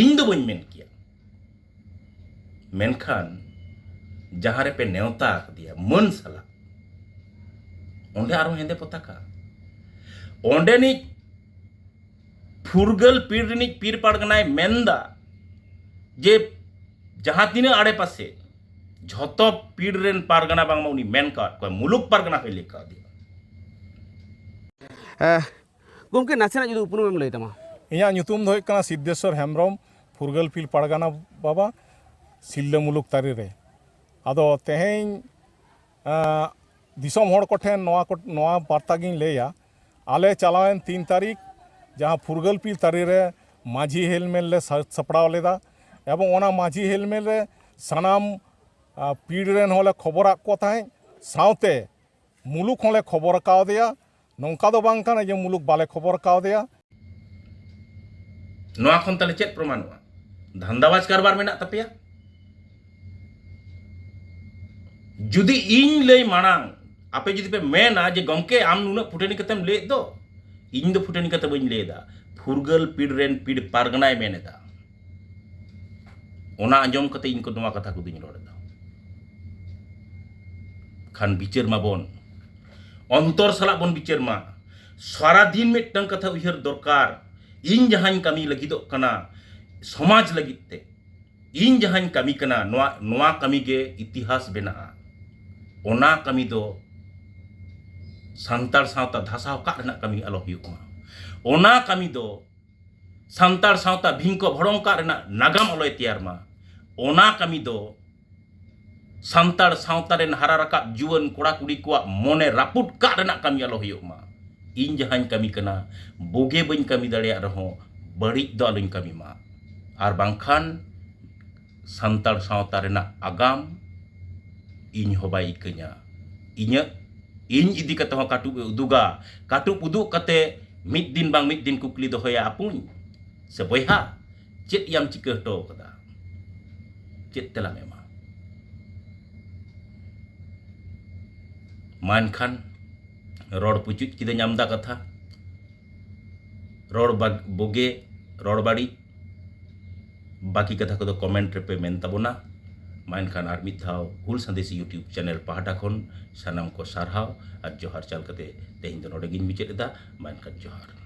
ᱤᱧ ᱫᱚ ᱵᱟᱹᱧ ᱢᱮᱱ ᱠᱮᱭᱟ᱾ ᱢᱮᱱᱠᱷᱟᱱ ᱡᱟᱦᱟᱸ ᱨᱮᱯᱮ ᱱᱮᱣᱛᱟ ᱟᱠᱟᱫᱮᱭᱟ ᱢᱟᱹᱱ ᱥᱟᱞᱟᱜ, ᱚᱸᱰᱮ ᱟᱨᱦᱚᱸ ᱦᱮᱸᱫᱮ ᱯᱚᱛᱟᱠᱟ᱾ ᱚᱸᱰᱮᱱᱤᱡ ᱯᱷᱩᱨᱜᱟᱹᱞ ᱯᱤᱲ ᱨᱤᱱᱤᱡ ᱯᱤᱲ ᱯᱟᱨᱜᱟᱱᱟᱭ ᱢᱮᱱᱫᱟ ᱡᱮ ᱡᱟᱦᱟᱸ ᱛᱤᱱᱟᱹᱜ ᱟᱲᱮ ᱯᱟᱥᱮ ᱡᱷᱚᱛᱚ ᱯᱤᱲ ᱨᱮᱱ ᱯᱟᱨᱜᱟᱱᱟ ᱵᱟᱝᱢᱟ ᱩᱱᱤ ᱢᱮᱱ ᱠᱟᱣᱟᱫ ᱠᱚᱣᱟ, ᱢᱩᱞᱩᱠ ᱯᱟᱨᱜᱟᱱᱟ ᱦᱚᱸᱭ ᱞᱟᱹᱭ ᱠᱟᱣᱫᱮᱭᱟ᱾ ᱜᱚᱢᱠᱮ, ᱱᱟᱥᱮᱱᱟᱜ ᱡᱩᱫᱤ ᱩᱯᱨᱩᱢ ᱮᱢ ᱞᱟᱹᱭ ᱛᱟᱢᱟ᱾ ᱤᱧᱟᱹᱜ ᱧᱩᱛᱩᱢ ᱫᱚ ᱦᱩᱭᱩᱜ ᱠᱟᱱᱟ ᱥᱤᱫᱽᱫᱮᱥᱥᱚᱨ ᱦᱮᱢᱵᱨᱚᱢ, ᱯᱷᱩᱨᱜᱟᱹᱞ ᱯᱤᱲ ᱯᱟᱨᱜᱟᱱᱟ ᱵᱟᱵᱟ, ᱥᱤᱞᱫᱟᱹ ᱢᱩᱞᱩᱠ ᱛᱟᱹᱨᱤ ᱨᱮ᱾ ᱟᱫᱚ ᱛᱮᱦᱮᱧ ᱟᱸ, ᱫᱤᱥᱚᱢ ᱦᱚᱲ ᱠᱚᱴᱷᱮᱱ ᱱᱚᱣᱟ ᱠᱚ ᱱᱚᱣᱟ ᱵᱟᱨᱛᱟ ᱜᱤᱧ ᱞᱟᱹᱭᱟ᱾ ᱟᱞᱮ ᱪᱟᱞᱟᱣᱮᱱ ᱛᱤᱱ ᱛᱟᱹᱨᱤᱠᱷ ᱡᱟᱦᱟᱸ ᱯᱷᱩᱨᱜᱟᱹᱞ ᱯᱤᱲ ᱛᱟᱹᱨᱤ ᱨᱮ ᱢᱟᱹᱡᱷᱤ ᱦᱮᱞᱢᱮᱞ ᱞᱮ ᱥᱟ- ᱥᱟᱯᱲᱟᱣ ᱞᱮᱫᱟ, ᱮᱵᱚᱝ ᱚᱱᱟ ᱢᱟᱹᱡᱷᱤ ᱦᱮᱞᱢᱮᱞ ᱨᱮ ᱥᱟᱱᱟᱢ ᱟᱸ, ᱯᱤᱲ ᱨᱮᱱ ᱦᱚᱸᱞᱮ ᱠᱷᱚᱵᱚᱨᱟᱫ ᱠᱚ ᱛᱟᱦᱮᱸᱫ, ᱥᱟᱶᱛᱮ ᱢᱩᱞᱩᱠ ᱦᱚᱸᱞᱮ ᱠᱷᱚᱵᱚᱨ ᱠᱟᱣᱫᱮᱭᱟ᱾ ᱱᱚᱝᱠᱟ ᱫᱚ ᱵᱟᱝ ᱠᱟᱱᱟ ᱡᱮ ᱢᱩᱞᱩᱠ ᱵᱟᱞᱮ ᱠᱷᱚᱵᱚᱨ ᱠᱟᱣᱫᱮᱭᱟ᱾ ᱱᱚᱣᱟ ᱠᱷᱚᱱ ᱛᱟᱦᱞᱮ ᱪᱮᱫ ᱯᱨᱚᱢᱟᱱᱚᱜᱼᱟ? ᱫᱷᱟᱱᱫᱟᱵᱟᱡᱽ ᱠᱟᱨᱵᱟᱨ ᱢᱮᱱᱟᱜ ᱛᱟᱯᱮᱭᱟ᱾ ᱡᱩᱫᱤ ᱤᱧ ᱞᱟᱹᱭ ᱢᱟᱲᱟᱝ ᱟᱯᱮ ᱡᱩᱫᱤ ᱯᱮ ᱢᱮᱱᱟ ᱡᱮ ᱜᱚᱢᱠᱮ ᱟᱢ ᱱᱩᱱᱟᱹᱜ ᱯᱷᱩᱴᱟᱹᱱᱤ ᱠᱟᱛᱮᱢ ᱞᱟᱹᱭᱮᱫ ᱫᱚ, ᱤᱧ ᱫᱚ ᱯᱷᱩᱴᱟᱹᱱᱤ ᱠᱟᱛᱮ ᱵᱟᱹᱧ ᱞᱟᱹᱭᱮᱫᱟ, ᱯᱷᱩᱨᱜᱟᱹᱞ ᱯᱤᱲ ᱨᱮᱱ ᱯᱤᱲ ᱯᱟᱨᱜᱟᱱᱟᱭ ᱢᱮᱱ ᱮᱫᱟ᱾ ᱚᱱᱟ ᱟᱸᱡᱚᱢ ᱠᱟᱛᱮ ᱤᱧ ᱠᱚ ᱱᱚᱣᱟ ᱠᱟᱛᱷᱟ ᱠᱚᱫᱚᱧ ᱨᱚᱲ ᱮᱫᱟ᱾ ᱠᱷᱟᱱ ᱵᱤᱪᱟᱹᱨ ᱢᱟᱵᱚᱱ, ᱚᱱᱛᱚᱨ ᱥᱟᱞᱟᱜ ᱵᱚᱱ ᱵᱤᱪᱟᱹᱨ ᱢᱟ᱾ ᱥᱟᱨᱟ ᱫᱤᱱ ᱢᱤᱫᱴᱟᱝ ᱠᱟᱛᱷᱟ ᱩᱭᱦᱟᱹᱨ ᱫᱚᱨᱠᱟᱨ, ᱤᱧ ᱡᱟᱦᱟᱸᱧ ᱠᱟᱹᱢᱤ ᱞᱟᱹᱜᱤᱫᱚᱜ ᱠᱟᱱᱟ ᱥᱚᱢᱟᱡᱽ ᱞᱟᱹᱜᱤᱫ ᱛᱮ, ᱤᱧ ᱡᱟᱦᱟᱸᱧ ᱠᱟᱹᱢᱤ ᱠᱟᱱᱟ, ᱱᱚᱣᱟ ᱱᱚᱣᱟ ᱠᱟᱹᱢᱤ ᱜᱮ ᱤᱛᱤᱦᱟᱥ ᱵᱮᱱᱟᱜᱼᱟ᱾ ᱚᱱᱟ ᱠᱟᱹᱢᱤ ᱫᱚ ᱥᱟᱱᱛᱟᱲ ᱥᱟᱶᱛᱟ ᱫᱷᱟᱥᱟᱣ ᱠᱟᱜ ᱨᱮᱱᱟᱜ ᱠᱟᱹᱢᱤ ᱟᱞᱚ ᱦᱩᱭᱩᱜ ᱢᱟ᱾ ᱚᱱᱟ ᱠᱟᱹᱢᱤ ᱫᱚ ᱥᱟᱱᱛᱟᱲ ᱥᱟᱶᱛᱟ ᱵᱷᱤᱝᱠᱚ ᱵᱷᱚᱲᱚᱝ ᱠᱟᱜ ᱨᱮᱱᱟᱜ ᱱᱟᱜᱟᱢ ᱟᱞᱚᱭ ᱛᱮᱭᱟᱨ ᱢᱟ᱾ ᱚᱱᱟ ᱠᱟᱹᱢᱤ ᱫᱚ ᱥᱟᱱᱛᱟᱲ ᱥᱟᱶᱛᱟ ᱨᱮᱱ ᱦᱟᱨᱟ ᱨᱟᱠᱟᱵ ᱡᱩᱣᱟᱹᱱ ᱠᱚᱲᱟ ᱠᱩᱲᱤ ᱠᱚᱣᱟᱜ ᱢᱚᱱᱮ ᱨᱟᱹᱯᱩᱫ ᱠᱟᱜ ᱨᱮᱱᱟᱜ ᱠᱟᱹᱢᱤ ᱟᱞᱚ ᱦᱩᱭᱩᱜ ᱢᱟ᱾ ᱤᱧ ᱡᱟᱦᱟᱸᱧ ᱠᱟᱹᱢᱤ ᱠᱟᱱᱟ, ᱵᱩᱜᱮ ᱵᱟᱹᱧ ᱠᱟᱹᱢᱤ ᱫᱟᱲᱮᱭᱟᱜ ᱨᱮᱦᱚᱸ ᱵᱟᱹᱲᱤᱡ ᱫᱚ ᱟᱞᱚᱧ ᱠᱟᱹᱢᱤ ᱢᱟ᱾ ᱟᱨ ᱵᱟᱝᱠᱷᱟᱱ ᱥᱟᱱᱛᱟᱲ ᱥᱟᱶᱛᱟ ᱨᱮᱱᱟᱜ ᱟᱜᱟᱢ ᱤᱧ ᱦᱚᱸ ᱵᱟᱭ ᱤᱠᱟᱹᱧᱟ᱾ ᱤᱧᱟᱹᱜ ᱤᱧ ᱤᱫᱤ ᱠᱟᱛᱮ ᱦᱚᱸ ᱠᱟᱹᱴᱩᱵ ᱮ ᱩᱫᱩᱜᱟ᱾ ᱠᱟᱹᱴᱩᱵ ᱩᱫᱩᱜ ᱠᱟᱛᱮ ᱢᱤᱫ ᱫᱤᱱ ᱵᱟᱝ ᱢᱤᱫ ᱫᱤᱱ ᱠᱩᱠᱞᱤ ᱫᱚᱦᱚᱭᱟ, ᱟᱹᱯᱩᱧ ᱥᱮ ᱵᱚᱭᱦᱟ, ᱪᱮᱫ ᱭᱟᱢ ᱪᱤᱠᱟᱹ ᱦᱚᱴᱚ ᱠᱟᱫᱟ? ᱪᱮᱫ ᱛᱮᱞᱟᱢ ᱮᱢᱟ? ᱢᱟ ᱮᱱᱠᱷᱟᱱ, ᱨᱚᱲ ᱯᱩᱪᱩᱡ ᱠᱤᱫᱟᱹᱧ ᱟᱢᱫᱟ ᱠᱟᱛᱷᱟ, ᱨᱚᱲ ᱵᱟ-, ᱵᱩᱜᱮ, ᱨᱚᱲ ᱵᱟᱹᱲᱤᱡ, ᱵᱟᱹᱠᱤ ᱠᱟᱛᱷᱟ ᱠᱚᱫᱚ comment ᱨᱮᱯᱮ ᱢᱮᱱ ᱛᱟᱵᱚᱱᱟ᱾ ᱢᱟ ᱮᱱᱠᱷᱟᱱ ᱟᱨ ᱢᱤᱫ ᱫᱷᱟᱣ ᱦᱩᱞ ᱥᱟᱸᱫᱮᱥ YouTube channel ᱯᱟᱦᱴᱟ ᱠᱷᱚᱱ ᱥᱟᱱᱟᱢ ᱠᱚ ᱥᱟᱨᱦᱟᱣ ᱟᱨ ᱡᱚᱦᱟᱨ ᱪᱟᱞ ᱠᱟᱛᱮ ᱛᱮᱦᱮᱧ ᱫᱚ ᱱᱚᱰᱮ ᱜᱤᱧ ᱢᱩᱪᱟᱹᱫ ᱮᱫᱟ᱾ ᱢᱟ ᱮᱱᱠᱷᱟᱱ ᱡᱚᱦᱟᱨ᱾